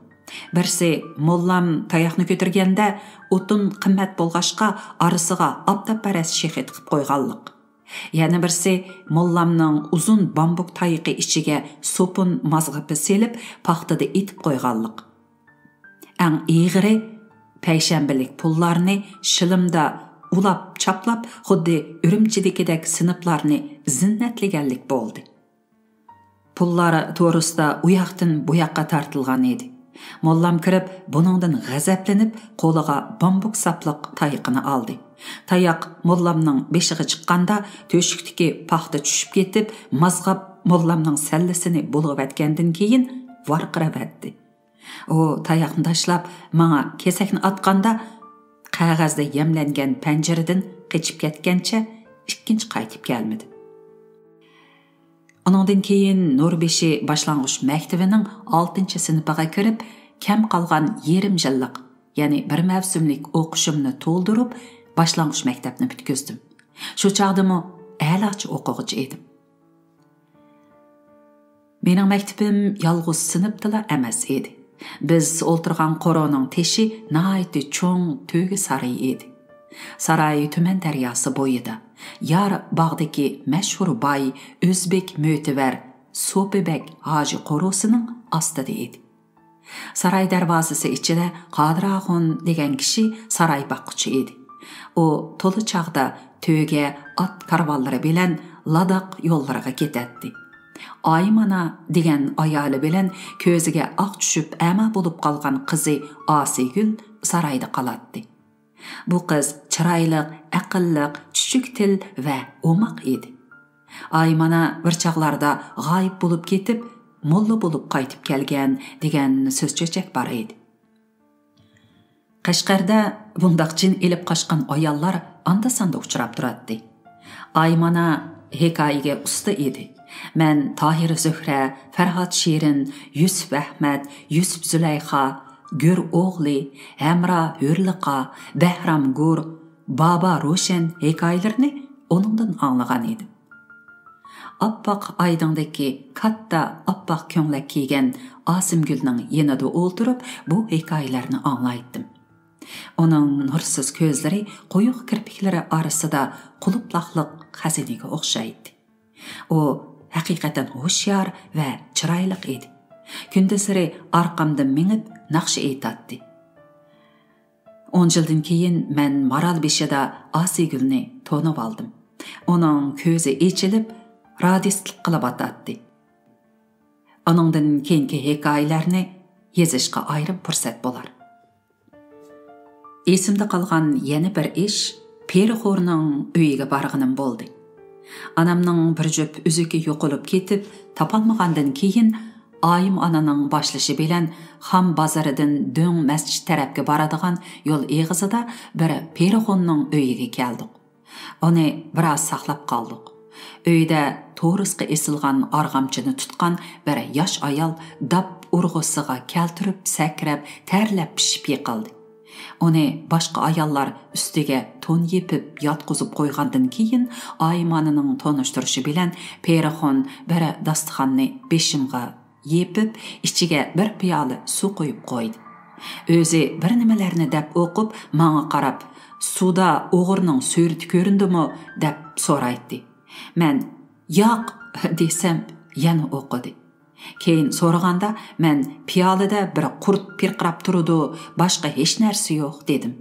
بىرسى، موللام تاياقنى كۆتۈرگەندە ئوتۇن قىممەت بولغاچقا ئارىسىغا ئاپتاپپەرەس شېخى تىقىپ قويغانلىق. يەنە بىرسى، موللامنىڭ ئۇزۇن بامبۇك تايىقى ئىچىگە سوپۇن مازغىپى سېلىپ پاختىدا ئېتىپ قويغانلىق. ئەڭ ئېغىرى، پەيشەنبىلىك پۇللارنى شىلىمدا ئۇلاپ-چاپلاپ، خۇددى ئۈرۈمچىدىكىدەك سىنىپلارنى زىننەتلىگەنلىك بولدى. پۇللار تورۇستا ئۇياقتىن بۇياققا تارتىلغان ئىدى. موللام كىرىپ، بۇنىڭدىن غەزەپلىنىپ، قولىغا بامبۇك ساپلىق تايىقىنى ئالدى. تاياق موللامنىڭ بېشىغا چىققاندا، تۆشۈكتىكى پاختا چۈشۈپ كېتىپ، مازغاپ، موللامنىڭ سەللىسىنى بۇلغىۋەتكەندىن كېيىن ۋارقىراۋەتتى. ئۇ تاياقنى تاشلاپ، ماڭا كېسەكنى ئاتقاندا، قەغەزدە يەملەنگەن پەنجىرىدىن قېچىپ كەتكەنچە ئىككىنچى قايتىپ كەلمىدىم. ئۇنىڭدىن كېيىن نۇربېشى باشلانغۇچ مەكتىۋىنىڭ ئالتىنچى سىنىپىغا كىرىپ، كەم قالغان يېرىم يىللىق، يەنى بىر مەۋسۇملۇق ئوقۇشۇمنى تولدۇرۇپ، باشلانغۇچ مەكتەپنى پۈتكۈزدۈم. شۇ چاغدىمۇ ئەلاچى ئوقۇغۇچى ئىدىم. مېنىڭ مەكتىپىم يالغۇز سىنىپتىلا ئەمەس ئىدى. بىز ئولتۇرغان قورۇنىڭ تېشى ناھايىتى چوڭ تۆگە سارىيى ئىدى. ساراي تۈمەن دەرياسى بويىدا، يار باغدىكى مەشھۇر باي ئۆزبېك مۆتىۋەر سوپى بەگ ھاجى قورۇسىنىڭ ئاستىدا ئىدى. ساراي دەرۋازىسى ئىچىدە قادىر ئاخۇن دېگەن كىشى ساراي باققۇچى ئىدى. ئۇ تولا چاغدا تۆگە، ئات كارۋانلىرى بىلەن لاداق يوللىرىغا كېتەتتى. ئايمانا دېگەن ئايالى بىلەن كۆزىگە ئاق چۈشۈپ ئەما بولۇپ قالغان قىزى ئاسىيگۈل سارايدا قالاتتى. بۇ قىز چىرايلىق، ئەقىللىق، چۈچۈك تىل ۋە ئوماق ئىدى. ئايمانا بىر چاغلاردا غايىب بولۇپ كېتىپ، موللا بولۇپ قايتىپ كەلگەن دېگەن سۆز-چۆچەك بار ئىدى. قەشقەردە بۇنداق جىن ئېلىپ قاچقان ئاياللار ئاندا-ساندا ئۇچراپ تۇراتتى. ئايمانا ھېكايىگە ئۇستا ئىدى. مەن تاھىر زۆھرە، پەرھات شېرىن، يۈسۈپ ئەھمەت، يۈسۈپ زۇلەيخا، گۆر ئوغلى، ھەمرا ھۆرلىقا، بەھرام گۇر، بابا روشەن ھېكايىلىرىنى ئۇنىڭدىن ئاڭلىغان ئىدىم. ئاپئاق ئايدىڭدىكى كاتتا ئاپئاق كۆڭلەك كىيگەن ئاسىمگۈلنىڭ يېنىدا ئولتۇرۇپ بۇ ھېكايىلەرنى ئاڭلايتتىم. ئۇنىڭ نۇرسىز كۆزلىرى قويۇق كىرپىكلىرى ئارىسىدا قۇلۇپلاقلىق خەزىنىگە ئوخشايتتى. ئۇ ھەقىقەتەن ھوشيار ۋە چىرايلىق ئىدى. كۈندۈزلىرى ئارقامدىن مېڭىپ ناخشا ئېيتاتتى. ئون يىلدىن كېيىن مەن مارالبېشىدا ئاسىيگۈلنى تونۇۋالدىم. ئۇنىڭ كۆزى ئېچىلىپ، رادىستلىق قىلىۋاتاتتى. ئۇنىڭدىن كېيىنكى ھېكايىلەرنى يېزىشقا ئايرىم پۇرسەت بولار. ئېسىمدە قالغان يەنە بىر ئىش، پېرىخورنىڭ ئۆيىگە بارغىنىم بولدى. ئانامنىڭ بىر جۈپ ئۈزۈكى يوقىلىپ كېتىپ، تاپالمىغاندىن كېيىن، ئايىم ئانىنىڭ باشلىشى بىلەن خام بازىرىدىن دۆڭ مەسچىت تەرەپكە بارىدىغان يول ئېغىزىدا بىر پېرىخوننىڭ ئۆيىگە كەلدۇق. ئۇنى بىراز ساقلاپ قالدۇق. ئۆيدە تورۇسقا ئېسىلغان ئارغامچىنى تۇتقان بىر ياش ئايال داپ ئۇرغۇسىغا كەلتۈرۈپ سەكرەپ، تەرلەپ پىشىپ يىقىلدى. ئۇنى باشقا ئاياللار ئۈستىگە تون يېپىپ ياتقۇزۇپ قويغاندىن كېيىن، ئايىم ئانىنىڭ تونۇشتۇرۇشى بىلەن پېرىخون بىر داستىخاننى بېشىمغا يېپىپ، ئىچىگە بىر پىيالە سۇ قۇيۇپ قويدى. ئۆزى بىر نېمىلەرنى دەپ ئوقۇپ، ماڭا قاراپ، «سۇدا ئوغرىنىڭ سۈرىتى كۆرۈندىمۇ؟» دەپ سورايتتى. مەن «ياق» دېسەم، يەنە ئوقۇدى. كېيىن سورىغاندا، مەن «پىيالىدە بىر قۇرت پىرقىراپ تۇرىدۇ، باشقا ھېچ نەرسە يوق» دېدىم.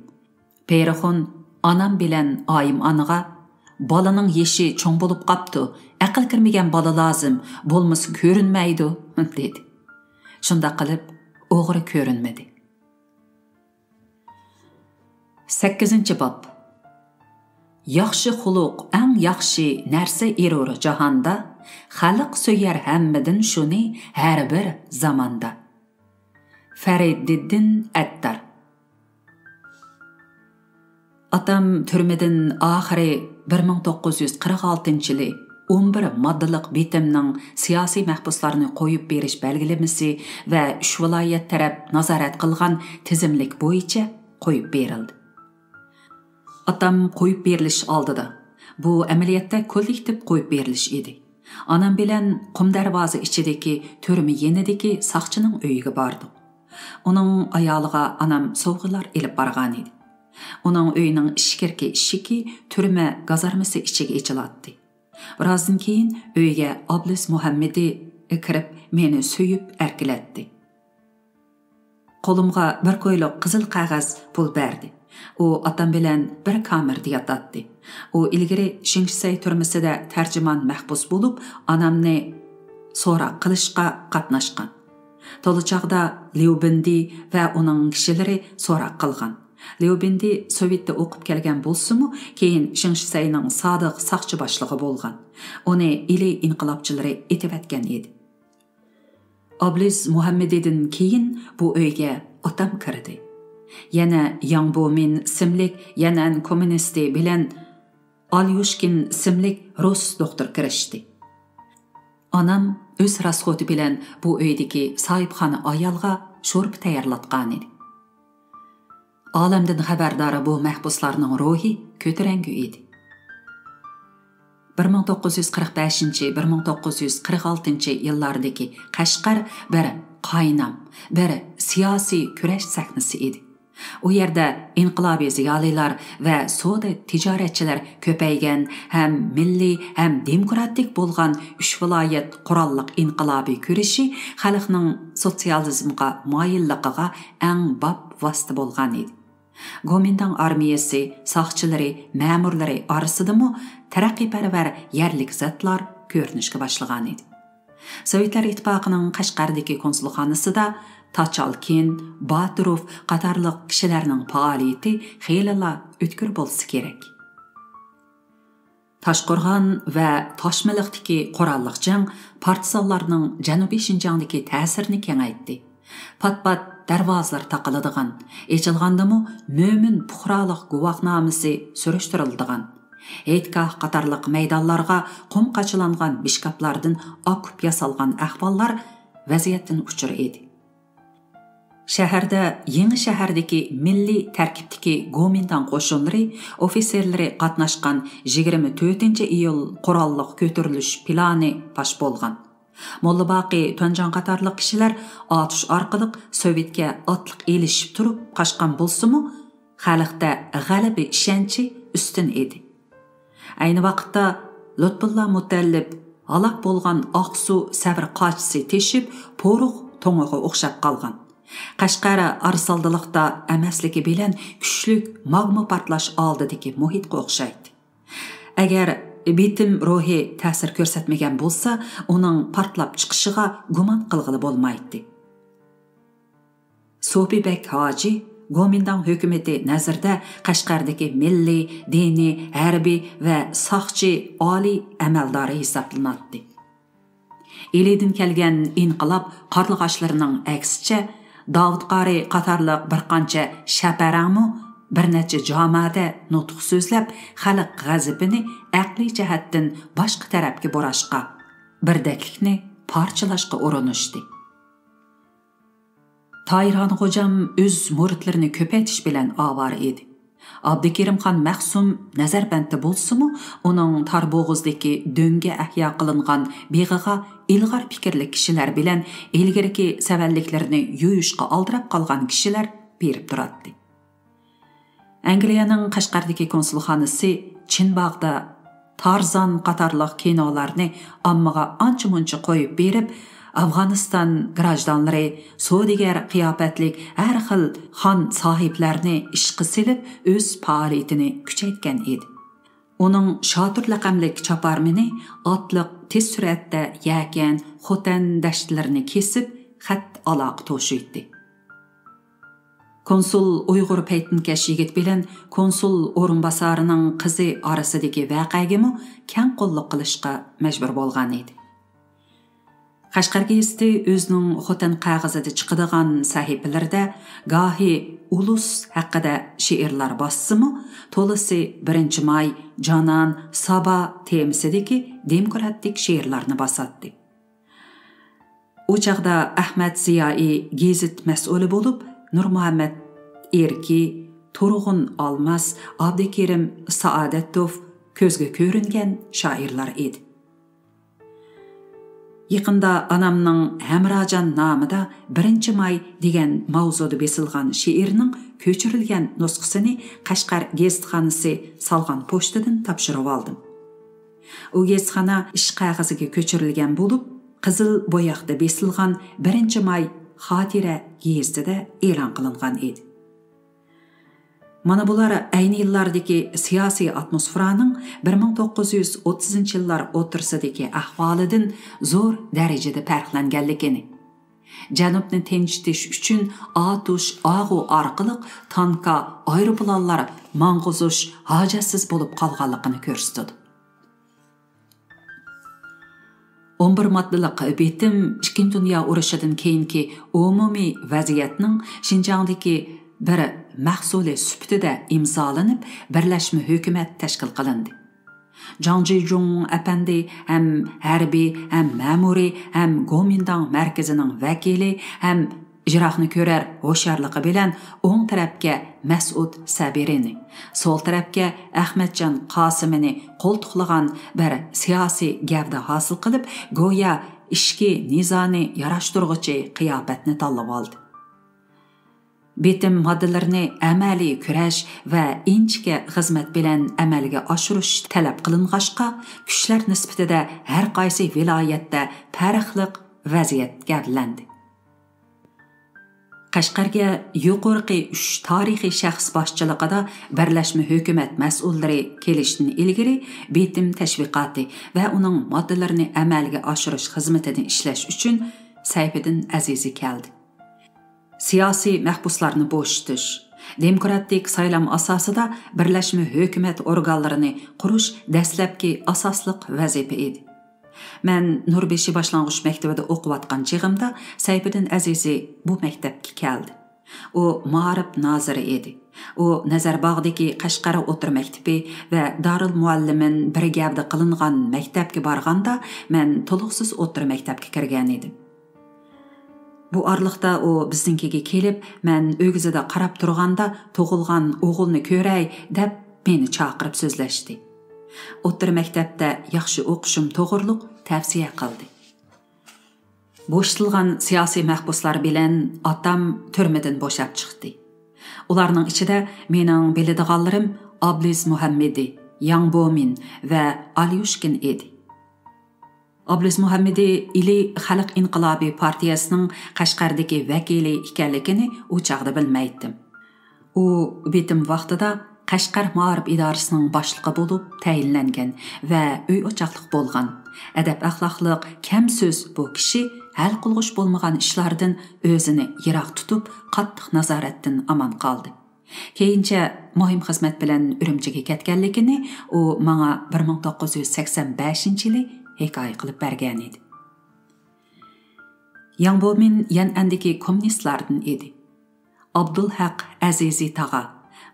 پېرىخون ئانام بىلەن ئايىم ئانىغا، «بالىنىڭ يېشى چوڭ بولۇپ قاپتۇ، ئەقىل كىرمىگەن بالا لازىم، بولمىسا كۆرۈنمەيدۇ» دېدى. شۇنداق قىلىپ، ئوغرى كۆرۈنمىدى. سەككىزىنچى باب. ياخشى خۇلق ئەڭ ياخشى نەرسە ئېرۇر جاھاندا، خەلق سۆيەر ھەممىدىن شۇنى ھەر بىر زاماندا. فەرىدىددىن ئەتتار. ئاتام تۈرمىدىن ئاخىرى بىر مىڭ توققۇز يۈز قىرىق ئالتىنچى يىلى ئون بىر ماددىلىق بېتىمنىڭ سىياسىي مەھبۇسلارنى قويۇپ بېرىش بەلگىلىمىسى ۋە ئۈچ ۋىلايەت تەرەپ نازارەت قىلغان تىزىملىك بويىچە قويۇپ بېرىلدى. ئاتام قويۇپ بېرىلىش ئالدىدا، بۇ ئەمەلىيەتتە كوللېكتىپ قويۇپ بېرىلىش ئىدى. ئانام بىلەن قۇم دەرۋازا ئىچىدىكى تۈرمە يېنىدىكى ساقچىنىڭ ئۆيىگە باردۇق. ئۇنىڭ ئايالىغا ئانام سوۋغىلار ئېلىپ بارغانىدى. ئۇنىڭ ئۆيىنىڭ ئىچكىرىكى ئىشىكى تۈرمە گازارمىسى ئىچىگە ئېچىلاتتى. بىرازدىن كېيىن ئۆيگە ئابلىز مۇھەممىدى كىرىپ، مېنى سۆيۈپ ئەركىلەتتى. قولۇمغا بىر كويلۇق قىزىل قەغەز پۇل بەردى. ئۇ ئاتام بىلەن بىر كامېردا ياتاتتى. ئۇ ئىلگىرى شىڭشىسەي تۈرمىسىدە تەرجىمان مەھبۇس بولۇپ، ئانامنى سوراق قىلىشقا قاتناشقان. تولا چاغدا ليۇ بىندى ۋە ئۇنىڭ كىشىلىرى سوراق قىلغان. ليۇ بىندى سوۋېتتا ئوقۇپ كەلگەن بولسىمۇ، كېيىن شىڭشىسەينىڭ سادىق ساقچى باشلىقى بولغان. ئۇنى ئىلى ئىنقىلابچىلىرى ئېتىۋەتكەن ئىدى. ئابلىز مۇھەممىدىدىن كېيىن بۇ ئۆيگە ئاتام كىردى. يەنە ياڭ بومىن ئىسىملىك يەنئەن كوممۇنىستى بىلەن ئاليۇشكىن ئىسىملىك رۇس دوختۇر كىرىشتى. ئانام ئۆز راسخوتى بىلەن بۇ ئۆيدىكى ساھىبخانا ئايالغا شورپا تەييارلاتقانىدى. ئالەمدىن خەۋەردار بۇ مەھبۇسلارنىڭ روھى كۆتۈرەڭگۈ ئىدى. بىر مىڭ توققۇز يۈز قىرىق بەشىنچى، بىر مىڭ توققۇز يۈز قىرىق ئالتىنچى يىللاردىكى قەشقەر بىر قاينام، بىر سىياسىي كۈرەش سەھنىسى ئىدى. ئۇ يەردە ئىنقىلابىي زىيالىيلار ۋە سودا تىجارەتچىلەر كۆپەيگەن ھەم مىللىي ھەم دېموكراتىك بولغان ئۈچ ۋىلايەت قوراللىق ئىنقىلابىي كۈرىشى خەلقنىڭ سوتسىيالىزمغا مايىللىقىغا ئەڭ باب ۋاسىتە بولغان ئىدى. گومىنداڭ ئارمىيەسى ساقچىلىرى، مەمۇرلىرى ئارىسىدىمۇ تەرەققىيپەرۋەر يەرلىك زاتلار كۆرۈنۈشكە باشلىغان ئىدى. سوۋېتلار ئىتتىپاقىنىڭ قەشقەردىكى كونسۇلخانىسىدا تاچالكىن، باتۇروف قاتارلىق كىشىلەرنىڭ پائالىيىتى خېلىلا ئۆتكۈر بولسا كېرەك. تاشقورغان ۋە تاشمىلىقتىكى قوراللىق جەڭ پارتىزانلارنىڭ جەنۇبىي شىنجاڭدىكى تەسىرىنى كېڭەيتتى. پات-پات دەرۋازىلار تاقىلىدىغان، ئېچىلغاندىمۇ مۆمىن پۇقرالىق گۇۋاھنامىسى سۈرۈشتۈرۈلىدىغان، ھېيتگاھ قاتارلىق مەيدانلارغا قۇم قاچىلانغان مىشكابلاردىن ئاكوپ ياسالغان ئەھۋاللار ۋەزىيەتتىن ئۇچۇر ئىدى. شەھەردە يېڭى شەھەردىكى مىللىي تەركىبتىكى گومىنداڭ قوشۇنلىرى ئوفىتسېرلىرى قاتناشقان يىگىرمە تۆتىنچى ئىيۇل قوراللىق كۆتۈرۈلۈش پىلانى پاش بولغان. موللا باقى تۇەنجاڭ قاتارلىق كىشىلەر ئاتۇش ئارقىلىق سوۋېتكە ئاتلىق ئېلىشىپ تۇرۇپ قاچقان بولسىمۇ، خەلقتە غەلىبە ئىشەنچى ئۈستۈن ئىدى. ئەينى ۋاقىتتا لۇتپۇللا مۇتەللىپ ھالاك بولغان ئاقسۇ سەۋر قاچىسى تېشىپ، پورۇق تۇڭىغا ئوخشاپ قالغان. قەشقەر ئارىسالدىلىقتا ئەمەسلىكى بىلەن كۈچلۈك ماگما پارتلاش ئالدىدىكى مۇھىتقا ئوخشايتتى. ئەگەر بېتىم روھى تەسىر كۆرسەتمىگەن بولسا، ئۇنىڭ پارتلاپ چىقىشىغا گۇمان قىلغىلى بولمايتتى. سوپى بەگ ھاجى گومىنداڭ ھۆكۈمىتى نەزىرىدە قەشقەردىكى مىللىي، دىنىي، ھەربىي ۋە ساقچى ئالىي ئەمەلدارى ھېسابلىناتتى. ئىلىدىن كەلگەن ئىنقىلاب قارلىغاچلىرىنىڭ ئەكسىچە، داۋۇت قارى قاتارلىق بىر قانچە شەپەرەڭمۇ بىر نەچچە جامەدە نۇتۇق سۆزلەپ، خەلق غەزىپىنى ئەقلىي جەھەتتىن باشقا تەرەپكە بۇراشقا، بىردەكلىكنى پارچىلاشقا ئۇرۇنۇشتى. تاھىرخان خوجام ئۆز مۇرىتلىرىنى كۆپەيتىش بىلەن ئاۋارە ئىدى. ئابدۇكېرىم خان مەخسۇم نەزەربەندتە بولسىمۇ، ئۇنىڭ تار بوغۇزدىكى دۆڭگە ئەھيا قىلىنغان بېغىغا ئىلغار پىكىرلىك كىشىلەر بىلەن ئىلگىرىكى سەۋەنلىكلىرىنى يۇيۇشقا ئالدىراپ قالغان كىشىلەر بېرىپ تۇراتتى. ئەنگلىيەنىڭ قەشقەردىكى كونسۇلخانىسى چىنباغدا تارزان قاتارلىق كىنولارنى ئاممىغا ئانچە-مۇنچە قويۇپ بېرىپ، ئافغانىستان گراژدانلىرى، سودىگەر قىياپەتلىك ھەر خىل خان ساھىبلەرنى ئىشقا سېلىپ، ئۆز پائالىيىتىنى كۈچەيتكەن ئىدى. ئۇنىڭ شاتۇر لەقەملىك چاپارمىنى ئاتلىق تېز سۈرئەتتە يەكەن، خوتەن دەشتىلىرىنى كېسىپ، خەت ئالاقە توشۇيتتى. كونسۇل ئۇيغۇر پەيتىنكەش يىگىت بىلەن كونسۇل ئورۇنباسارىنىڭ قىزى ئارىسىدىكى ۋەقەگىمۇ كەڭ قوللۇق قىلىشقا مەجبۇر بولغان ئىدى. قەشقەر گېزىتى ئۆزىنىڭ خوتەن قەغىزىدە چىقىدىغان سەھىپىلىرىدە گاھى ئۇلۇس ھەققىدە شېئىرلار باسسىمۇ، تولىسى بىرىنچى ماي، جانان، سابا تېمىسىدىكى دېموكراتىك شېئىرلارنى باساتتى. ئۇ چاغدا ئەخمەت زىيائىي گېزىت مەسئۇلى بولۇپ، نۇرمۇھەممەت ئېركى، تۇرغۇن ئالماس، ئابدۇكېرىم سائادەتوف كۆزگە كۆرۈنگەن شائىرلار ئىدى. يېقىندا ئانامنىڭ ھەمراجان نامىدا بىرىنچى ماي دېگەن ماۋزۇدا بېسىلغان شېئىرنىڭ كۆچۈرۈلگەن نۇسخىسىنى قەشقەر گېزىتخانىسى سالغان پوچتىدىن تاپشۇرۇۋالدىم. ئۇ گېزىتخانا ئىش قەغىزىگە كۆچۈرۈلگەن بولۇپ، قىزىل بوياقتا بېسىلغان بىرىنچى ماي خاتىرە گېزىتىدە ئېلان قىلىنغان ئىدى. مانا بۇلار ئەينى يىللاردىكى سىياسىي ئاتموسفېرانىڭ بىر مىڭ توققۇز يۈز ئوتتۇزىنچى يىللار ئوتتۇرىسىدىكى ئەھۋالىدىن زور دەرىجىدە پەرقلەنگەنلىكىنى، جەنۇبنى تىنچىتىش ئۈچۈن ئاتۇش، ئاغۇ ئارقىلىق تانكا، ئايروپىلانلار ماڭغۇزۇش ھاجەتسىز بولۇپ قالغانلىقىنى كۆرسىتىدۇ. ئون بىر ماددىلىق بېتىم ئىككىنچى دۇنيا ئۇرۇشىدىن كېيىنكى ئومۇمىي ۋەزىيەتنىڭ شىنجاڭدىكى بىر مەھسۇلى سۈپىتىدە ئىمزالىنىپ، بىرلەشمە ھۆكۈمەت تەشكىل قىلىندى. جاڭ جىجۇڭ ئەپەندى ھەم ھەربىي، ھەم مەمۇرىي، ھەم گومىنداڭ مەركىزىنىڭ ۋەكىلى، ھەم ئىجراقنى كۆرەر ھوشيارلىقى بىلەن ئوڭ تەرەپكە مەسئۇد سەبىرىنى، سول تەرەپكە ئەخمەتجان قاسىمىنى قولتۇقلىغان بىر سىياسىي گەۋدە ھاسىل قىلىپ، گويا ئىچكى نىزانى ياراشتۇرغۇچى قىياپەتنى تاللىۋالدى. بېتىم ماددىلىرىنى ئەمەلىي كۈرەش ۋە ئىنچىكە خىزمەت بىلەن ئەمەلگە ئاشۇرۇش تەلەپ قىلىنغاچقا، كۈچلەر نىسبىتىدە ھەر قايسى ۋىلايەتتە پەرقلىق ۋەزىيەت گەۋدىلەندى. قەشقەرگە يۇقىرىقى ئۈچ تارىخىي شەخس باشچىلىقىدا بىرلەشمە ھۆكۈمەت مەسئۇللىرى كېلىشتىن ئىلگىرى، بېتىم تەشۋىقاتى ۋە ئۇنىڭ ماددىلىرىنى ئەمەلگە ئاشۇرۇش خىزمىتىنى ئىشلەش ئۈچۈن سەيپىدىن ئەزىزى كەلدى. سىياسىي مەھبۇسلارنى بوشىتىش، دېموكراتىك سايلام ئاساسىدا بىرلەشمە ھۆكۈمەت ئورگانلىرىنى قۇرۇش دەسلەپكى ئاساسلىق ۋەزىپە ئىدى. مەن نۇربېشى باشلانغۇچ مەكتىۋىدە ئوقۇۋاتقان چېغىمدا سەيپىدىن ئەزىزى بۇ مەكتەپكە كەلدى. ئۇ مائارىپ نازىرى ئىدى. ئۇ نەزەرباغدىكى قەشقەر ئوتتۇرا مەكتىپى ۋە دارۇل مۇئەللىمىن بىر گەۋدە قىلىنغان مەكتەپكە بارغاندا، مەن تولۇقسىز ئوتتۇرا مەكتەپكە كىرگەن ئىدىم. بۇ ئارىلىقتا ئۇ بىزنىڭكىگە كېلىپ، مەن ئۆگزىدە قاراپ تۇرغاندا تۇغۇلغان ئوغۇلنى كۆرەي دەپ مېنى چاقىرىپ سۆزلەشتى. ئوتتۇرا مەكتەپتە ياخشى ئوقۇشۇم توغرۇلۇق تەۋسىيە قىلدى. بوشىتىلغان سىياسىي مەھبۇسلار بىلەن ئاتام تۈرمىدىن بوشاپ چىقتى. ئۇلارنىڭ ئىچىدە مېنىڭ بىلىدىغانلىرىم ئابلىز مۇھەممىدى، ياڭ بومىن ۋە ئاليۇشكىن ئىدى. ئابلىز مۇھەممىدى ئىلى خەلق ئىنقىلابى پارتىيەسىنىڭ قەشقەردىكى ۋەكىلى ئىكەنلىكىنى ئۇ چاغدا بىلمەيتتىم. ئۇ بېتىم ۋاقتىدا قەشقەر مائارىپ ئىدارىسىنىڭ باشلىقى بولۇپ تەيىنلەنگەن ۋە ئۆي ئوچاقلىق بولغان، ئەدەپ-ئەخلاقلىق، كەم سۆز بۇ كىشى ھەل قىلغۇچ بولمىغان ئىشلاردىن ئۆزىنى يىراق تۇتۇپ، قاتتىق نازارەتتىن ئامان قالدى. كېيىنچە مۇھىم خىزمەت بىلەن ئۈرۈمچىگە كەتكەنلىكىنى ئۇ ماڭا بىر مىڭ توققۇز يۈز سەكسەن بەشىنچى يىلى ھېكايە قىلىپ بەرگەنىدى. ياڭ بومىن يەنئەندىكى كوممۇنىستلاردىن ئىدى. ئابدۇلھەق ئەزىزى تاغا،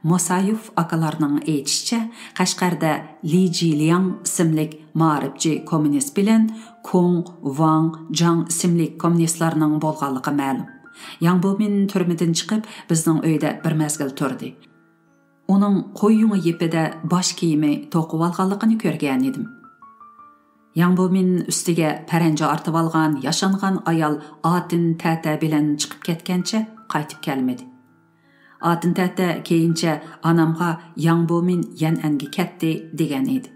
موسايېف ئاكىلارنىڭ ئېيتىشىچە، قەشقەردە لى جىلياڭ ئىسىملىك مائارىپچى كوممۇنىست بىلەن كۇڭ، ۋاڭ، جاڭ ئىسىملىك كوممۇنىستلارنىڭ بولغانلىقى مەلۇم. ياڭ بومىن تۈرمىدىن چىقىپ، بىزنىڭ ئۆيدە بىر مەزگىل تۇردى. ئۇنىڭ قوي يۇڭى يىپىدە باش كىيىمى توقۇۋالغانلىقىنى كۆرگەنىدىم. ياڭ بومىن ئۈستىگە پەرەنجە ئارتىۋالغان ياشانغان ئايال ئاتىن تەتە بىلەن چىقىپ كەتكەنچە قايتىپ كەلمىدى. ئاتىن تەتە كېيىنچە ئانامغا ياڭ بومىن يەنئەنگە كەتتى دېگەن ئىدى.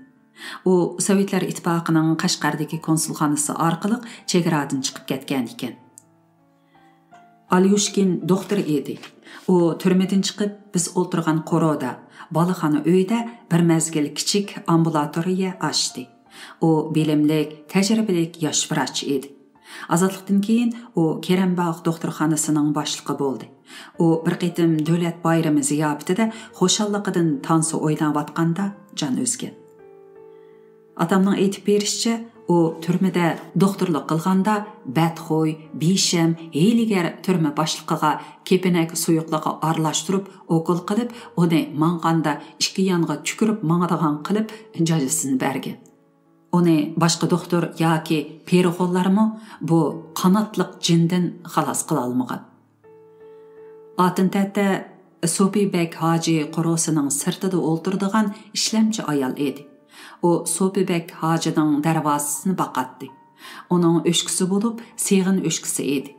ئۇ سوۋېتلار ئىتتىپاقىنىڭ قەشقەردىكى كونسۇلخانىسى ئارقىلىق چېگرادىن چىقىپ كەتكەن ئىكەن. ئاليۇشكىن دوختۇر ئىدى. ئۇ تۈرمىدىن چىقىپ، بىز ئولتۇرغان قورۇدا، بالىخانا ئۆيدە بىر مەزگىل كىچىك ئامبۇلاتورىيە ئاچتى. ئۇ بىلىملىك، تەجرىبىلىك ياش ۋراچ ئىدى. ئازادلىقتىن كېيىن ئۇ كېرەمباغ دوختۇرخانىسىنىڭ باشلىقى بولدى. ئۇ بىر قېتىم دۆلەت بايرىمى زىياپىتىدە خۇشاللىقىدىن تانسا ئويناۋاتقاندا جان ئۈزگەن. ئاتامنىڭ ئېيتىپ بېرىشىچە، ئۇ تۈرمىدە دوختۇرلۇق قىلغاندا بەتخۇي، بىشەم، ھىيلىگەر تۈرمە باشلىقىغا كېپىنەك سۇيۇقلۇقى ئارىلاشتۇرۇپ ئوكۇل قىلىپ، ئۇنى ماڭغاندا ئىككى يانغا تۈكۈرۈپ ماڭىدىغان قىلىپ جاجىسىنى بەرگەن. ئۇنى باشقا دوختۇر ياكى پېرىغونلارمۇ بۇ قاناتلىق جىندىن خالاس قىلالمىغان. ئاتىن تەتە سوپى بەگ ھاجى قورۇسىنىڭ سىرتىدا ئولتۇرىدىغان ئىشلەمچى ئايال ئىدى. ئۇ سوپى بەگ ھاجىنىڭ دەرۋازىسىنى باقاتتى. ئۇنىڭ ئۆچكىسى بولۇپ، سېغىن ئۆچكىسى ئىدى.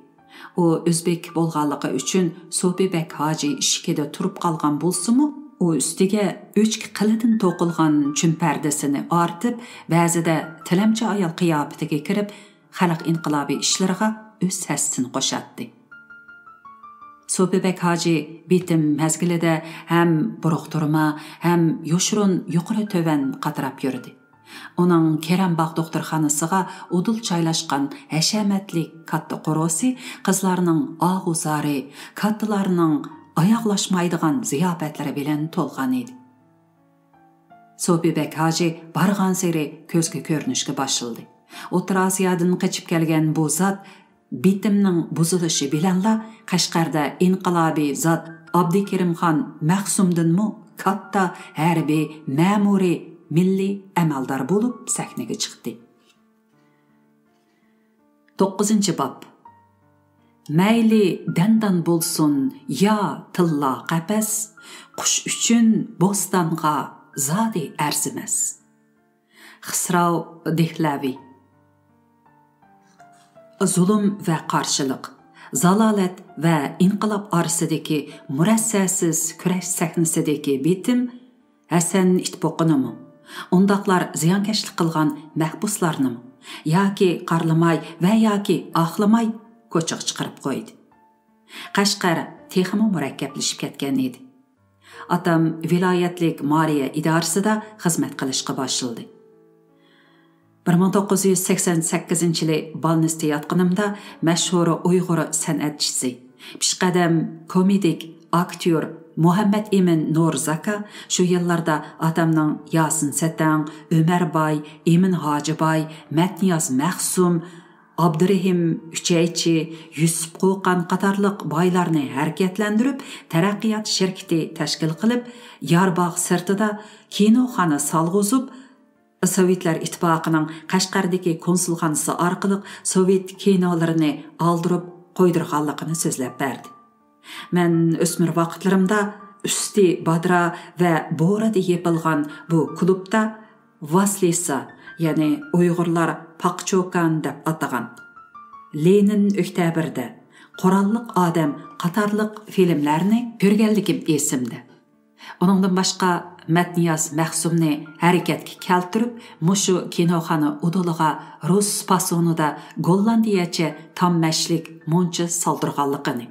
ئۇ ئۆزبېك بولغانلىقى ئۈچۈن سوپى بەگ ھاجى ئىشىكىدە تۇرۇپ قالغان بولسىمۇ، ئۇ ئۈستىگە ئۆچكە قىلىدىن توقۇلغان چۈن پەردىسىنى ئارتىپ، بەزىدە تىلەمچى ئايال قىياپىتىگە كىرىپ، خەلق ئىنقىلابى ئىشلىرىغا ئۆز ھەسسىسىنى قوشاتتى. سوپى بەگ ھاجى بېتىم مەزگىلىدە ھەم بۇرۇقتۇرما، ھەم يوشۇرۇن يۇقىرى تۆۋەن قاتراپ يۈردى. ئۇنىڭ كېرەمباغ دوختۇرخانىسىغا ئۇدۇل جايلاشقان ھەشەمەتلىك كاتتا قورۇسى قىزلارنىڭ ئاغۇ-زارى، كاتتىلارنىڭ ئاياغلاشمايدىغان زىياپەتلىرى بىلەن تولغان ئىدى. سوپى بەگ ھاجى بارغانسېرى كۆزگە كۆرۈنۈشكە باشلىدى. ئوتتۇرا ئاسىيادىن قېچىپ كەلگەن بۇ زات بېتىمنىڭ بۇزۇلۇشى بىلەنلا قەشقەردە ئىنقىلابىي زات ئابدۇكېرىمخان مەخسۇمدىنمۇ كاتتا ھەربىي، مەمۇرىي، مىللىي ئەمەلدار بولۇپ سەھنىگە چىقتى. توققۇزىنچى باب. مەيلى دەندان بولسۇن يا تىللا قەپەس، قۇش ئۈچۈن بوستانغا زادى ئەرزىمەس. خىسراۋ دېھلەۋى. زۇلۇم ۋە قارشىلىق، زالالەت ۋە ئىنقىلاب ئارىسىدىكى مۇرەسسەسىز كۈرەش سەھنىسىدىكى بېتىم ھەسەن ئىتبوقىنىمۇ، ئۇنداقلار زىيانكەشلىك قىلغان مەھبۇسلارنىمۇ ياكى قارلىماي ۋە ياكى ئاقلىماي كوچىغا چىقىرىپ قويدى. قەشقەر تېخىمۇ مۇرەككەپلىشىپ كەتكەن ئىدى. ئاتام ۋىلايەتلىك مالىيە ئىدارىسىدا خىزمەت قىلىشقا باشلىدى. بىر مىڭ توققۇز يۈز سەكسەن سەككىزىنچى يىلى بالنىستا ياتقىنىمدا مەشھۇر ئۇيغۇر سەنئەتچىسى، پېشقەدەم كومېدىك ئاكتيور مۇھەممەت ئىمىن نورۇز ئاكا شۇ يىللاردا ئاتامنىڭ ياسىن سەتەڭ، ئۆمەر باي، ئىمىن ھاجىباي، مەتنىياز مەخسۇم، ئابدۇرېھىم ئۈچەيچى، يۈسۈپ قوقان قاتارلىق بايلارنى ھەرىكەتلەندۈرۈپ، تەرەققىيات شىركىتى تەشكىل قىلىپ، يارباغ سىرتىدا كىنوخانا سالغۇزۇپ، سوۋېتلار ئىتتىپاقىنىڭ قەشقەردىكى كونسۇلخانىسى ئارقىلىق سوۋېت كىنولىرىنى ئالدۇرۇپ قويدۇرغانلىقىنى سۆزلەپ بەردى. مەن ئۆسمۈر ۋاقىتلىرىمدا ئۈستى بادرا ۋە بورىدا يېپىلغان بۇ كۇلۇبتا ۋاسلىسا، يەنى ئۇيغۇرلار پاقچوكان دەپ ئاتىغان، لېنىن ئۆكتەبىردە، قوراللىق ئادەم قاتارلىق فىلىملەرنى كۆرگەنلىكىم ئېسىمدە. ئۇنىڭدىن باشقا، مەتنىياز مەخسۇمنى ھەرىكەتكە كەلتۈرۈپ، مۇشۇ كىنوخانا ئۇدۇلىغا رۇس پاسونىدا گوللاندىيەچە تاممەشلىك مۇنچا سالدۇرغانلىقىنى،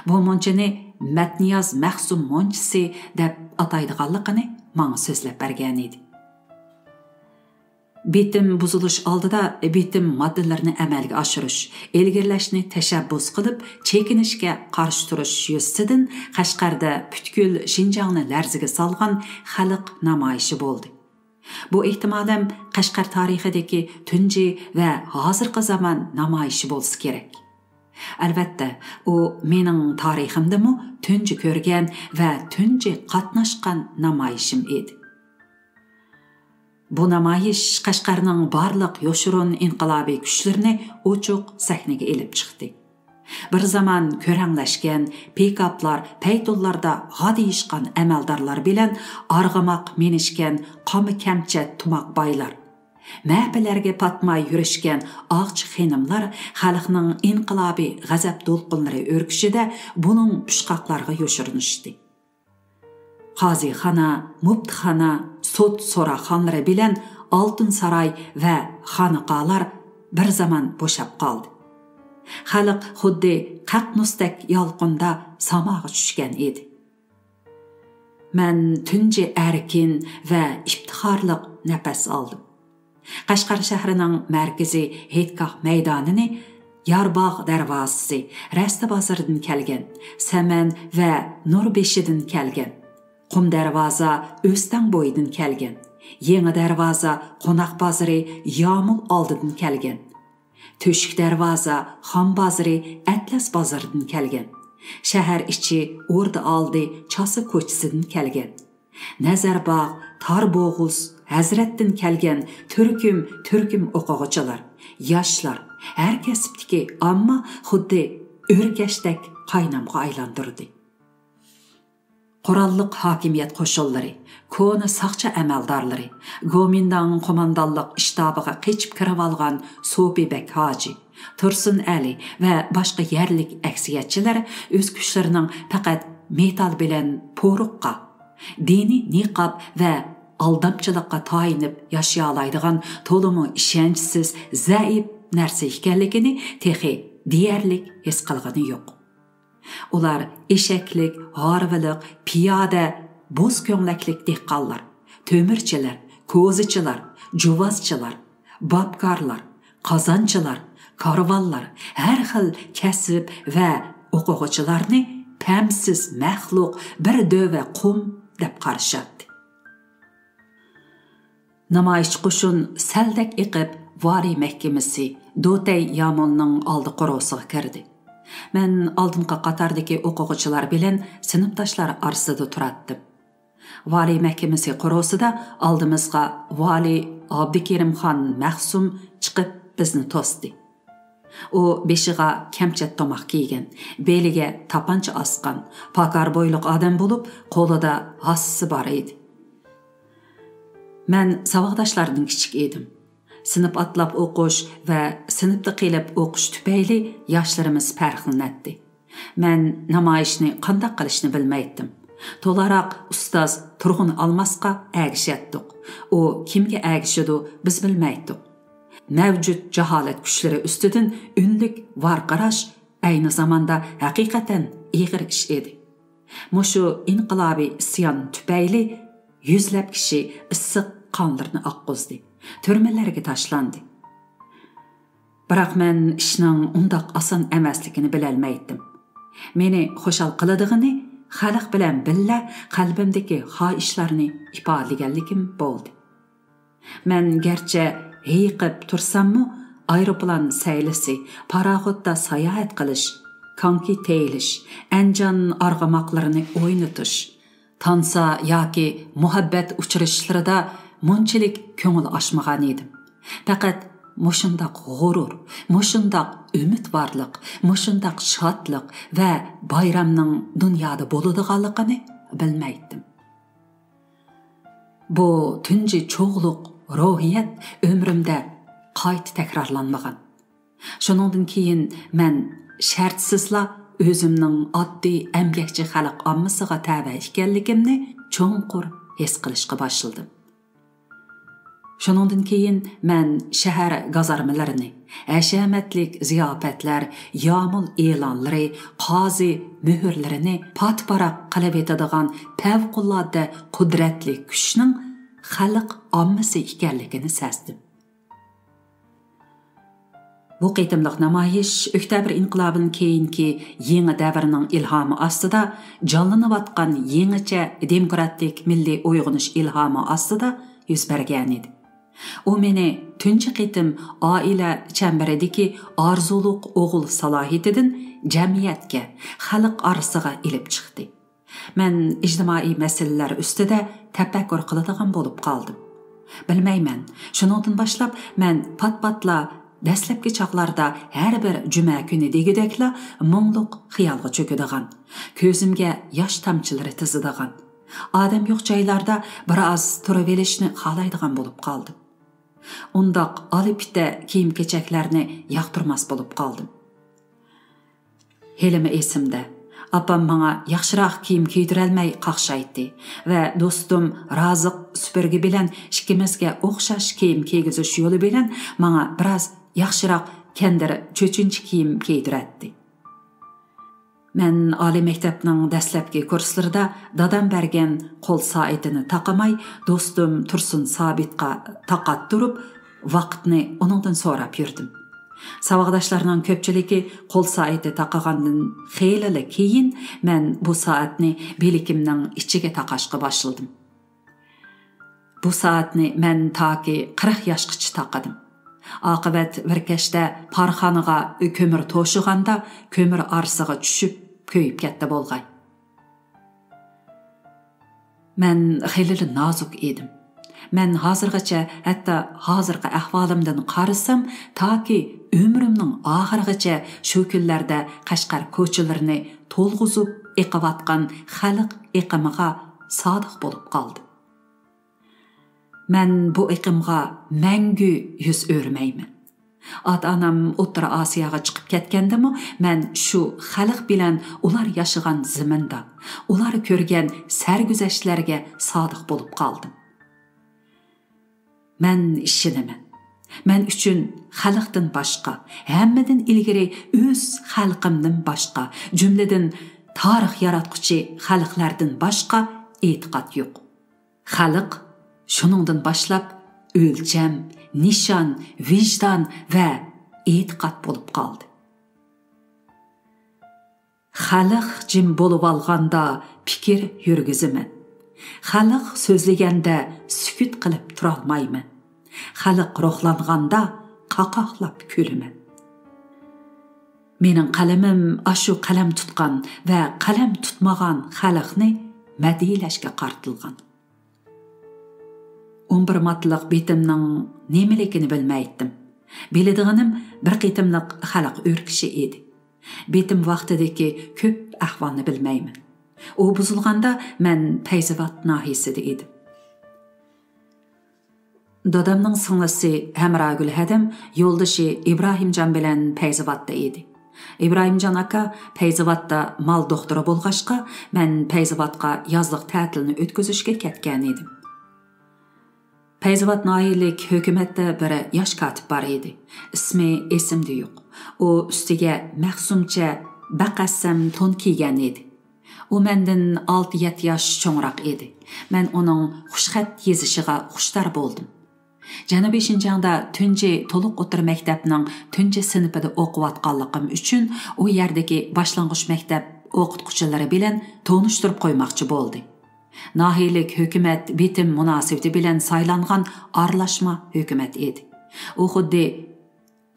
بۇ مۇنچىنى مەتنىياز مەخسۇم مۇنچىسى دەپ ئاتايدىغانلىقىنى ماڭا سۆزلەپ بەرگەنىدى. بېتىم بۇزۇلۇش ئالدىدا بېتىم ماددىلىرىنى ئەمەلگە ئاشۇرۇش، ئىلگىرىلەشنى تەشەببۇس قىلىپ، چېكىنىشكە قارشى تۇرۇش يۈزىسىدىن قەشقەردە پۈتكۈل شىنجاڭنى لەرزىگە سالغان خەلق نامايىشى بولدى. بۇ ئېھتىمالەن قەشقەر تارىخىدىكى تۇنجى ۋە ھازىرقى زامان نامايىشى بولسا كېرەك. ئەلۋەتتە، ئۇ مېنىڭ تارىخىمدىمۇ تۇنجى كۆرگەن ۋە تۇنجى قاتناشقان نامايىشىم ئىدى. بۇ نامايىش قەشقەرنىڭ بارلىق يوشۇرۇن ئىنقىلابىي كۈچلىرىنى ئوچۇق سەھنىگە ئېلىپ چىقتى. بىر زامان كۆرەڭلەشكەن، پىكاپلار، پەيتۇنلاردا غادىيىشقان ئەمەلدارلار بىلەن ئارغىماق مىنىشكەن قاما كەمچەت تۇماق بايلار، مەپىلەرگە پاتماي يۈرۈشكەن ئاغچى خېنىملار خەلقنىڭ ئىنقىلابىي غەزەپ دولقۇنلىرى ئۆركۈشىدە بۇلۇڭ پۇچقاقلارغا يوشۇرۇنۇشتى. قازىخانا، مۇپتىخانا، سوت سوراقخانىلىرى بىلەن ئالتۇن ساراي ۋە خانىقالار بىر زامان بوشاپ قالدى. خەلق خۇددى قەقنۇستەك يالقۇندا ساماغا چۈشكەن ئىدى. مەن تۇنجى ئەركىن ۋە ئىپتىخارلىق نەپەس ئالدىم. قەشقەر شەھىرىنىڭ مەركىزى ھېيتگاھ مەيدانىنى يارباغ دەرۋازىسى، رەستە بازىرىدىن كەلگەن، سەمەن ۋە نۇربېشىدىن كەلگەن، قۇم دەرۋازا، ئۆستەڭ بويىدىن كەلگەن، يېڭى دەرۋازا، قوناق بازىرى، يامۇل ئالدىدىن كەلگەن، تۆشۈك دەرۋازا، خان بازىرى، ئەتلەس بازىرىدىن كەلگەن، شەھەر ئىچى، ئوردا ئالدى، چاسا كوچىسىدىن كەلگەن، نەزەرباغ، تار بوغۇز، ھەزرەتتىن كەلگەن تۈركۈم-تۈركۈم ئوقۇغۇچىلار، ياشلار، ھەر كەسىپتىكى ئامما خۇددى ئۆركەشتەك قاينامغا ئايلاندۇردى. قوراللىق ھاكىمىيەت قوشۇنلىرى، كونا ساقچى ئەمەلدارلىرى، گومىنداڭ قوماندانلىق شتابىغا قېچىپ كىرىۋالغان سوپى بەگ ھاجى، تۇرسۇن ئەلى ۋە باشقا يەرلىك ئەكسىيەتچىلەر ئۆز كۈچلىرىنىڭ پەقەت مېتال بىلەن پورۇققا، دىنىي نىقاب ۋە ئالدامچىلىققا تايىنىپ ياشىيالايدىغان تولىمۇ ئىشەنچسىز، زەئىپ نەرسە ئىكەنلىكىنى تېخى دېيەرلىك ھېس قىلغىنى يوق. ئۇلار ئېشەكلىك، ھارۋىلىق، پىيادە، بوز كۆڭلەكلىك دېھقانلار، تۆمۈرچىلەر، كوزىچىلار، جۇۋازچىلار، باپكارلار، قازانچىلار، كارۋانلار، ھەر خىل كەسىپ ۋە ئوقۇغۇچىلارنى پەمسىز مەخلۇق، بىر دۆۋە قۇم دەپ قارىشاتتى. نامايىشچى قوشۇن سەلدەك ئېقىپ، ۋالىي مەھكىمىسى دوتەي يامۇلنىڭ ئالدى قورۇسىغا كىردى. مەن ئالدىنقى قاتاردىكى ئوقۇغۇچىلار بىلەن سىنىپداشلار ئارىسىدا تۇراتتىم. ۋالىي مەھكىمىسى قورۇسىدا ئالدىمىزغا ۋالىي ئابدۇكېرىمخان مەخسۇم چىقىپ بىزنى توستى. ئۇ بېشىغا كەمچەت تۇماق كىيگەن، بېلىگە تاپانچا ئاسقان، پاكار بويلۇق ئادەم بولۇپ، قولىدا ھاسىسى بار ئىدى. مەن ساۋاقداشلاردىن كىچىك ئىدىم. سىنىپ ئاتلاپ ئوقۇش ۋە سىنىپتا قېلىپ ئوقۇش تۈپەيلى ياشلىرىمىز پەرقلىنەتتى. مەن نامايىشنى قانداق قىلىشنى بىلمەيتتىم. تولاراق ئۇستاز تۇرغۇن ئالماسقا ئەگىشەتتۇق. ئۇ كىمگە ئەگىشىدۇ، بىز بىلمەيتتۇق. مەۋجۇت جاھالەت كۈچلىرى ئۈستىدىن ئۈنلۈك ۋارقىراش ئەينى زاماندا ھەقىقەتەن ئېغىر ئىش ئىدى. مۇشۇ ئىنقىلابىي ئىسيان تۈپەيلى يۈزلەپ كىشى ئىسسىق قانلىرىنى ئاققۇزدى، تۈرمىلەرگە تاشلاندى. بىراق مەن ئىشنىڭ ئۇنداق ئاسان ئەمەسلىكىنى بىلەلمەيتتىم. مېنى خۇشال قىلىدىغىنى خەلق بىلەن بىللە قەلبىمدىكى خاھىشلارنى ئىپادىلىگەنلىكىم بولدى. مەن گەرچە ھېيىقىپ تۇرساممۇ، ئايروپىلان سەيلىسى، پاراخوتتا ساياھەت قىلىش، كانكى تېيىلىش، ئەنجان ئارغىماقلىرىنى ئوينىتىش، تانسا ياكى مۇھەببەت ئۇچرىشىشلىرىدا مۇنچىلىك كۆڭۈل ئاچمىغان ئىدىم. پەقەت مۇشۇنداق غۇرۇر، مۇشۇنداق ئۈمىدۋارلىق، مۇشۇنداق شادلىق ۋە بايرامنىڭ دۇنيادا بولىدىغانلىقىنى بىلمەيتتىم. بۇ تۇنجى چوغلۇق روھىيەت ئۆمرۈمدە قايتا تەكرارلانمىغان. شۇنىڭدىن كېيىن مەن شەرتسىزلا ئۆزۈمنىڭ ئاددىي ئەمگەكچى خەلق ئاممىسىغا تەۋە ئىكەنلىكىمنى چوڭقۇر ھېس قىلىشقا باشلىدىم. شۇنىڭدىن كېيىن مەن شەھەر گازارمىلىرىنى، ھەشەمەتلىك زىياپەتلەر، يامۇل ئېلانلىرى، قازى مۆھۈرلىرىنى پات-پاراق قىلىۋېتىدىغان پەۋقۇلئاددە قۇدرەتلىك كۈچنىڭ خەلق ئاممىسى ئىكەنلىكىنى سەزدىم. بۇ قېتىملىق نامايىش ئۆكتەبىر ئىنقىلابىدىن كېيىنكى يېڭى دەۋرنىڭ ئىلھامى ئاستىدا جانلىنىۋاتقان يېڭىچە دېموكراتىك مىللىي ئويغىنىش ئىلھامى ئاستىدا يۈز بەرگەنىدى. ئۇ مېنى تۇنجى قېتىم ئائىلە چەمبىرىدىكى ئارزۇلۇق ئوغۇل سالاھىيىتىدىن جەمئىيەتكە، خەلق ئارىسىغا ئېلىپ چىقتى. مەن ئىجتىمائىي مەسىلىلەر ئۈستىدە تەپەككۇر قىلىدىغان بولۇپ قالدىم. بىلمەيمەن، شۇنىڭدىن باشلاپ مەن پات-پاتلا دەسلەپكى چاغلاردا ھەر بىر جۈمە كۈنى دېگۈدەكلا مۇڭلۇق خىيالغا چۆكىدىغان، كۆزۈمگە ياش تامچىلىرى تىزىدىغان، ئادەم يوق جايلاردا بىر ئاز تۇرۇۋېلىشنى خالايدىغان بولۇپ قالدىم. ئۇنداق ئالا پىتە كىيىم-كېچەكلەرنى ياقتۇرماس بولۇپ قالدىم. ھېلىمۇ ئېسىمدە، ئاپام ماڭا ياخشىراق كىيىم كىيدۈرەلمەي قاقشايتتى ۋە دوستۇم رازىق سۈپۈرگە بىلەن ئىككىمىزگە ئوخشاش كىيىم كىيگۈزۈش يولى بىلەن ماڭا بىراز ياخشىراق كەندىر چۆچۈنچە كىيىم كىيدۈرەتتى. مەن ئالىي مەكتەپنىڭ دەسلەپكى كۇرسلىرىدا دادام بەرگەن قول سائىتىنى تاقىماي، دوستۇم تۇرسۇن سابىتقا تاقاتتۇرۇپ، ۋاقىتنى ئۇنىڭدىن سوراپ يۈردۈم. ساۋاقداشلارنىڭ كۆپچىلىكى قول سائىتى تاقىغاندىن خېلىلا كېيىن، مەن بۇ سائەتنى بىلىكىمنىڭ ئىچىگە تاقاشقا باشلىدىم. بۇ سائەتنى مەن تاكى قىرىق ياشقىچە تاقىدىم. ئاقىۋەت بىر كەچتە پارخانىغا كۆمۈر توشۇغاندا، كۆمۈر ئارىسىغا چۈشۈپ كۆيۈپ كەتتى بولغاي. مەن خېلىلا نازۇك ئىدىم. مەن ھازىرغىچە، ھەتتا ھازىرقى ئەھۋالىمدىن قارىسام، تاكى ئۆمرۈمنىڭ ئاخىرىغىچە شۇ كۈنلەردە قەشقەر كوچىلىرىنى تولغۇزۇپ ئېقىۋاتقان خەلق ئېقىمىغا سادىق بولۇپ قالدىم. مەن بۇ ئېقىمغا مەڭگۈ يۈز ئۆرۈمەيمەن. ئاتا-ئانام ئوتتۇرا ئاسىياغا چىقىپ كەتكەندىمۇ، مەن شۇ خەلق بىلەن ئۇلار ياشىغان زېمىندا، ئۇلار كۆرگەن سەرگۈزەشتلەرگە سادىق بولۇپ قالدىم. مەن ئىشىنىمەن، مەن ئۈچۈن خەلقتىن باشقا، ھەممىدىن ئىلگىرى ئۆز خەلقىمدىن باشقا، جۈملىدىن تارىخ ياراتقۇچى خەلقلەردىن باشقا ئېتىقاد يوق. خەلق شۇنىڭدىن باشلاپ ئۆلچەم، نىشان، ۋىجدان ۋە ئېتىقاد بولۇپ قالدى. خەلق جىم بولۇۋالغاندا پىكىر يۈرگۈزىمەن. خەلق سۆزلىگەندە سۈكۈت قىلىپ تۇرالمايمەن. خەلق روھلانغاندا قاقاقلاپ كۈلىمەن. مېنىڭ قەلىمىم ئاشۇ قەلەم تۇتقان ۋە قەلەم تۇتمىغان خەلقنى مەدھىيلەشكە قارىتىلغان. ئون بىر ماتلىق بېتىمنىڭ نېمىلىكىنى بىلمەيتتىم. بىلىدىغىنىم بىر قېتىملىق خەلق ئۆركىشى ئىدى. بېتىم ۋاقتىدىكى كۆپ ئەھۋالنى بىلمەيمەن. ئۇ بۇزۇلغاندا مەن پەيزىۋات ناھىيىسىدە ئىدىم. دادامنىڭ سىڭلىسى ھەمراگۈل ھەدەم يولدىشى ئىبراھىمجان بىلەن پەيزىۋاتتا ئىدى. ئىبراھىمجان ئاكا پەيزىۋاتتا مال دوختۇرى بولغاچقا، مەن پەيزىۋاتقا يازلىق تەتىلنى ئۆتكۈزۈشكە كەتكەن ئىدىم. پەيزىۋات ناھىيەلىك ھۆكۈمەتتە بىر ياش كاتىپ بار ئىدى. ئىسمى ئېسىمدە يوق. ئۇ ئۈستىگە مەخسۇمچە بەقەسەم تون كىيگەن ئىدى. ئۇ مەندىن ئالتە يەتتە ياش چوڭراق ئىدى. مەن ئۇنىڭ خۇشخەت يېزىشىغا خۇشتار بولدۇم. جەنۇبىي شىنجاڭدا تۇنجى تولۇق ئوتتۇرا مەكتەپنىڭ تۇنجى سىنىپىدا ئوقۇۋاتقانلىقىم ئۈچۈن ئۇ يەردىكى باشلانغۇچ مەكتەپ ئوقۇتقۇچىلىرى بىلەن تونۇشتۇرۇپ قويماقچى بولدى. ناھىيەلىك ھۆكۈمەت بېتىم مۇناسىۋىتى بىلەن سايلانغان ئارىلاشما ھۆكۈمەت ئىدى. ئۇ خۇددى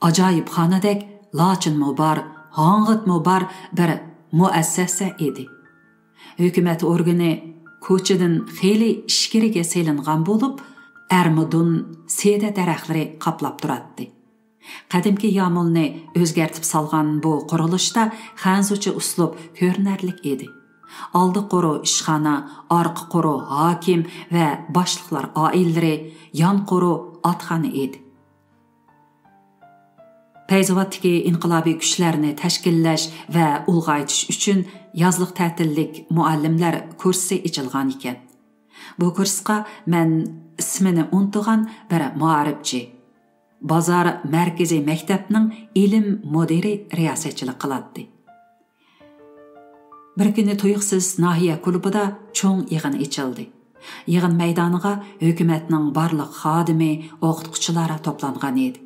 ئاجايىپخانىدەك لاچىنمۇ بار، ھاڭغىتمۇ بار بىر مۇئەسسەسە ئىدى. ھۆكۈمەت ئورگىنى كوچىدىن خېلى ئىچكىرىگە سېلىنغان بولۇپ، ئەرمىدۇن، سېدە دەرەخلىرى قاپلاپ تۇراتتى. قەدىمكى يامۇلنى ئۆزگەرتىپ سالغان بۇ قۇرۇلۇشتا خەنزۇچە ئۇسلۇب كۆرۈنەرلىك ئىدى. ئالدى قورۇ ئىشخانا، ئارقا قورۇ ھاكىم ۋە باشلىقلار ئائىلىلىرى، يان قورۇ ئاتخانا ئىدى. پەيزاۋاتتىكى ئىنقىلابىي كۈچلەرنى تەشكىللەش ۋە ئۇلغايتىش ئۈچۈن يازلىق تەتىللىك مۇئەللىملەر كۇرسى ئېچىلغان ئىكەن. بۇ كۇرسقا مەن ئىسمىنى ئۇنتۇغان بىر مائارىپچى، بازار مەركىزىي مەكتەپنىڭ ئىلىم مۇدىرى رىياسەتچىلىك قىلاتتى. بىر كۈنى تۇيۇقسىز ناھىيە كۇلۇبىدا چوڭ يىغىن ئېچىلدى. يىغىن مەيدانىغا ھۆكۈمەتنىڭ بارلىق خادىمى، ئوقۇتقۇچىلار توپلانغان ئىدى.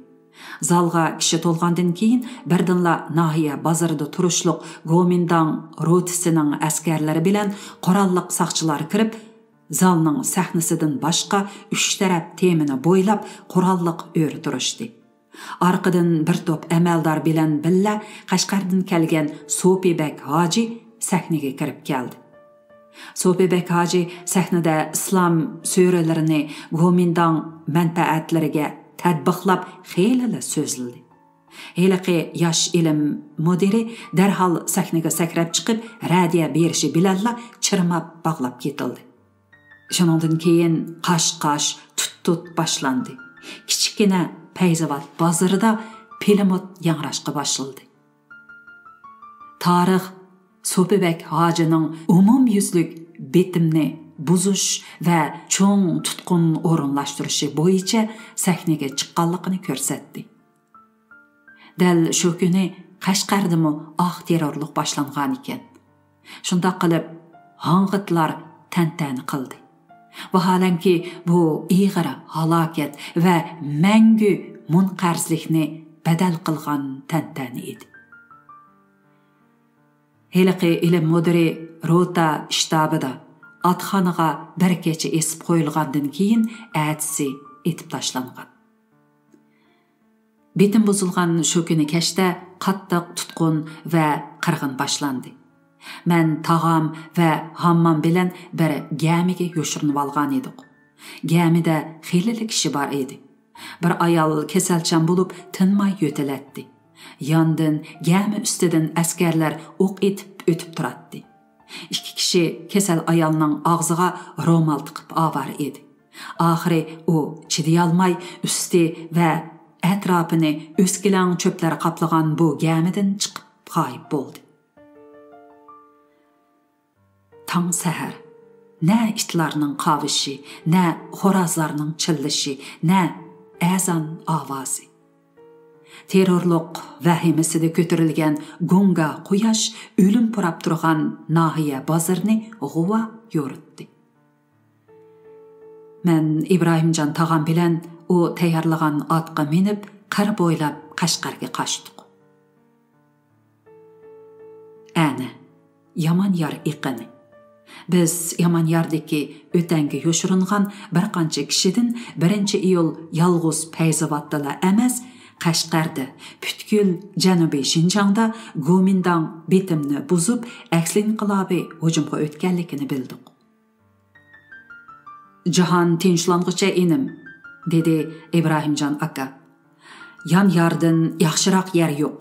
زالغا كىشى تولغاندىن كېيىن، بىردىنلا ناھىيە بازىرىدا تۇرۇشلۇق گومىنداڭ روتىسىنىڭ ئەسكەرلىرى بىلەن قوراللىق ساقچىلار كىرىپ، زالنىڭ سەھنىسىدىن باشقا ئۈچ تەرەپ تېمىنى بويلاپ قوراللىق ئۆرە تۇرۇشتى. ئارقىدىن بىر توپ ئەمەلدار بىلەن بىللە قەشقەردىن كەلگەن سوپى بەگ ھاجى سەھنىگە كىرىپ كەلدى. سوپى بەگ ھاجى سەھنىدە ئىسلام سۈرىلىرىنى گومىنداڭ مەنپەئەتلىرىگە تەتبىقلاپ خېلىلا سۆزلىدى. ھېلىقى ياش ئىلىم مۇدىرى دەرھال سەھنىگە سەكرەپ چىقىپ، رەدىيە بېرىشى بىلەنلا چىرماپ باغلاپ كېتىلدى. شۇنىڭدىن كېيىن قاش-قاش، تۇت-تۇت باشلاندى. كىچىككىنە پەيزاۋات بازىرىدا پىلىموت ياڭراشقا باشلىدى. تارىخ سوپى بەگ ھاجىنىڭ ئومۇميۈزلۈك بېتىمنى بۇزۇش ۋە چوڭ تۇتقۇن ئورۇنلاشتۇرۇشى بويىچە سەھنىگە چىققانلىقىنى كۆرسەتتى. دەل شۇ كۈنى قەشقەردىمۇ ئاق تېررورلۇق باشلانغانىكەن. شۇنداق قىلىپ، ھاڭغىتلار تەنتەنە قىلدى. ۋاھالەنكى، بۇ ئېغىر ھالاكەت ۋە مەڭگۈ مۇنقەرزلىكنى بەدەل قىلغان تەنتەنە ئىدى. ھېلىقى ئىلىم مۇدىرى روتا شتابىدا، ئاتخانىغا بىر كېچە ئېسىپ قويۇلغاندىن كېيىن، ئەتىسى ئېتىپ تاشلانغان. بېتىم بۇزۇلغان شۇ كۈنى كەچتە قاتتىق تۇتقۇن ۋە قىرغىن باشلاندى. مەن تاغام ۋە ھاممام بىلەن بىر گەمىگە يوشۇرۇنۇۋالغان ئىدۇق. گەمىدە خېلىلا كىشى بار ئىدى. بىر ئايال كېسەلچان بولۇپ، تىنماي يۆتىلەتتى. ياندىن گەمە ئۈستىدىن ئەسكەرلەر ئوق ئېتىپ ئۆتۈپ تۇراتتى. ئىككى كىشى كېسەل ئايالنىڭ ئاغزىغا رومال تىقىپ ئاۋارە ئىدى. ئاخىرى ئۇ چىدىيالماي، ئۈستى ۋە ئەتراپىنى ئۆسكىلەڭ چۆپلەر قاپلىغان بۇ گەمىدىن چىقىپ غايىب بولدى. تاڭ سەھەر، نە ئىتلارنىڭ قاۋىشى، نە خورازلارنىڭ چىللىشى، نە ئەزان ئاۋازى. تېررورلۇق ۋەھىمىسىدە كۆتۈرۈلگەن گۇڭگا قۇياش ئۆلۈم پۇراپ تۇرغان ناھىيە بازىرىنى غۇۋا يورۇتتى. مەن ئىبراھىمجان تاغام بىلەن ئۇ تەييارلىغان ئاتقا مىنىپ، قىر بويلاپ قەشقەرگە قاچتۇق. ئەنە، يامان يار ئېقىنى. بىز يامان ياردىكى ئۆتەڭگە يوشۇرۇنغان بىر قانچە كىشىدىن بىرىنچى ئىيۇل يالغۇز پەيزاۋاتتىلا ئەمەس، قەشقەردە، پۈتكۈل جەنۇبىي شىنجاڭدا گومىنداڭ بېتىمنى بۇزۇپ، ئەكسى ئىنقىلابىي ھۇجۇمغا ئۆتكەنلىكىنى بىلدۇق. «جاھان تىنچلانغۇچە، ئىنىم»، دېدى ئىبراھىمجان ئاكا. «يان ياردىن ياخشىراق يەر يوق.»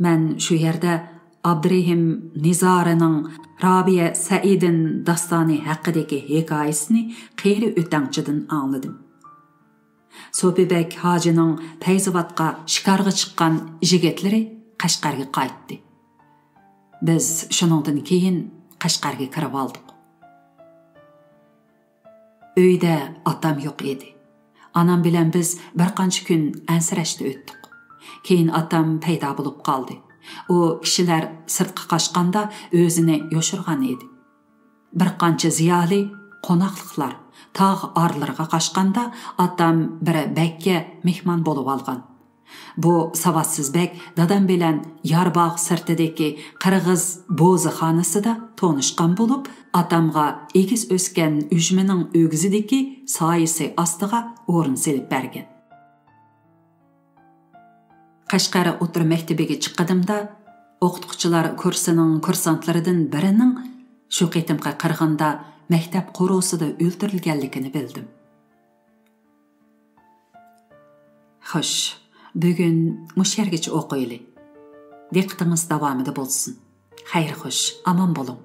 مەن شۇ يەردە ئابدۇرېھىم نىزارىنىڭ رابىيە سەئىدىن داستانى ھەققىدىكى ھېكايىسىنى قېرى ئۆتەڭچىدىن ئاڭلىدىم. سوپى بەگ ھاجىنىڭ پەيزاۋاتقا شىكارغا چىققان يىگىتلىرى قەشقەرگە قايتتى. بىز شۇنىڭدىن كېيىن قەشقەرگە كىرىۋالدۇق. ئۆيدە ئاتام يوق ئىدى. ئانام بىلەن بىز بىر قانچە كۈن ئەنسىرەشتە ئۆتتۇق. كېيىن ئاتام پەيدا بولۇپ قالدى. ئۇ كىشىلەر سىرتقا قاچقاندا ئۆزىنى يوشۇرغان ئىدى. بىر قانچە زىيالىي قوناقلىقلار تاغ ئارىلىرىغا قاچقاندا، ئاتام بىر بەگكە مېھمان بولۇۋالغان. بۇ ساۋاتسىز بەگ دادام بىلەن يارباغ سىرتىدىكى قىرغىز بوزىخانىسىدا تونۇشقان بولۇپ، ئاتامغا ئېگىز ئۆسكەن ئۈجمىنىڭ ئۆگزىدىكى سايىسى ئاستىغا ئورۇن سېلىپ بەرگەن. قەشقەر ئوتتۇرا مەكتىپىگە چىققىنىمدا، ئوقۇتقۇچىلار كۇرسىنىڭ كۇرسانتلىرىدىن بىرىنىڭ شۇ قېتىمقى قىرغىندا مەكتەپ قورۇسىدا ئۆلتۈرۈلگەنلىكىنى بىلدىم. خوش، بۈگۈن مۇشۇ يەرگىچە ئوقۇيلى. دىققىتىڭىز داۋامىدا بولسۇن. خەير خوش، ئامان بولۇڭ.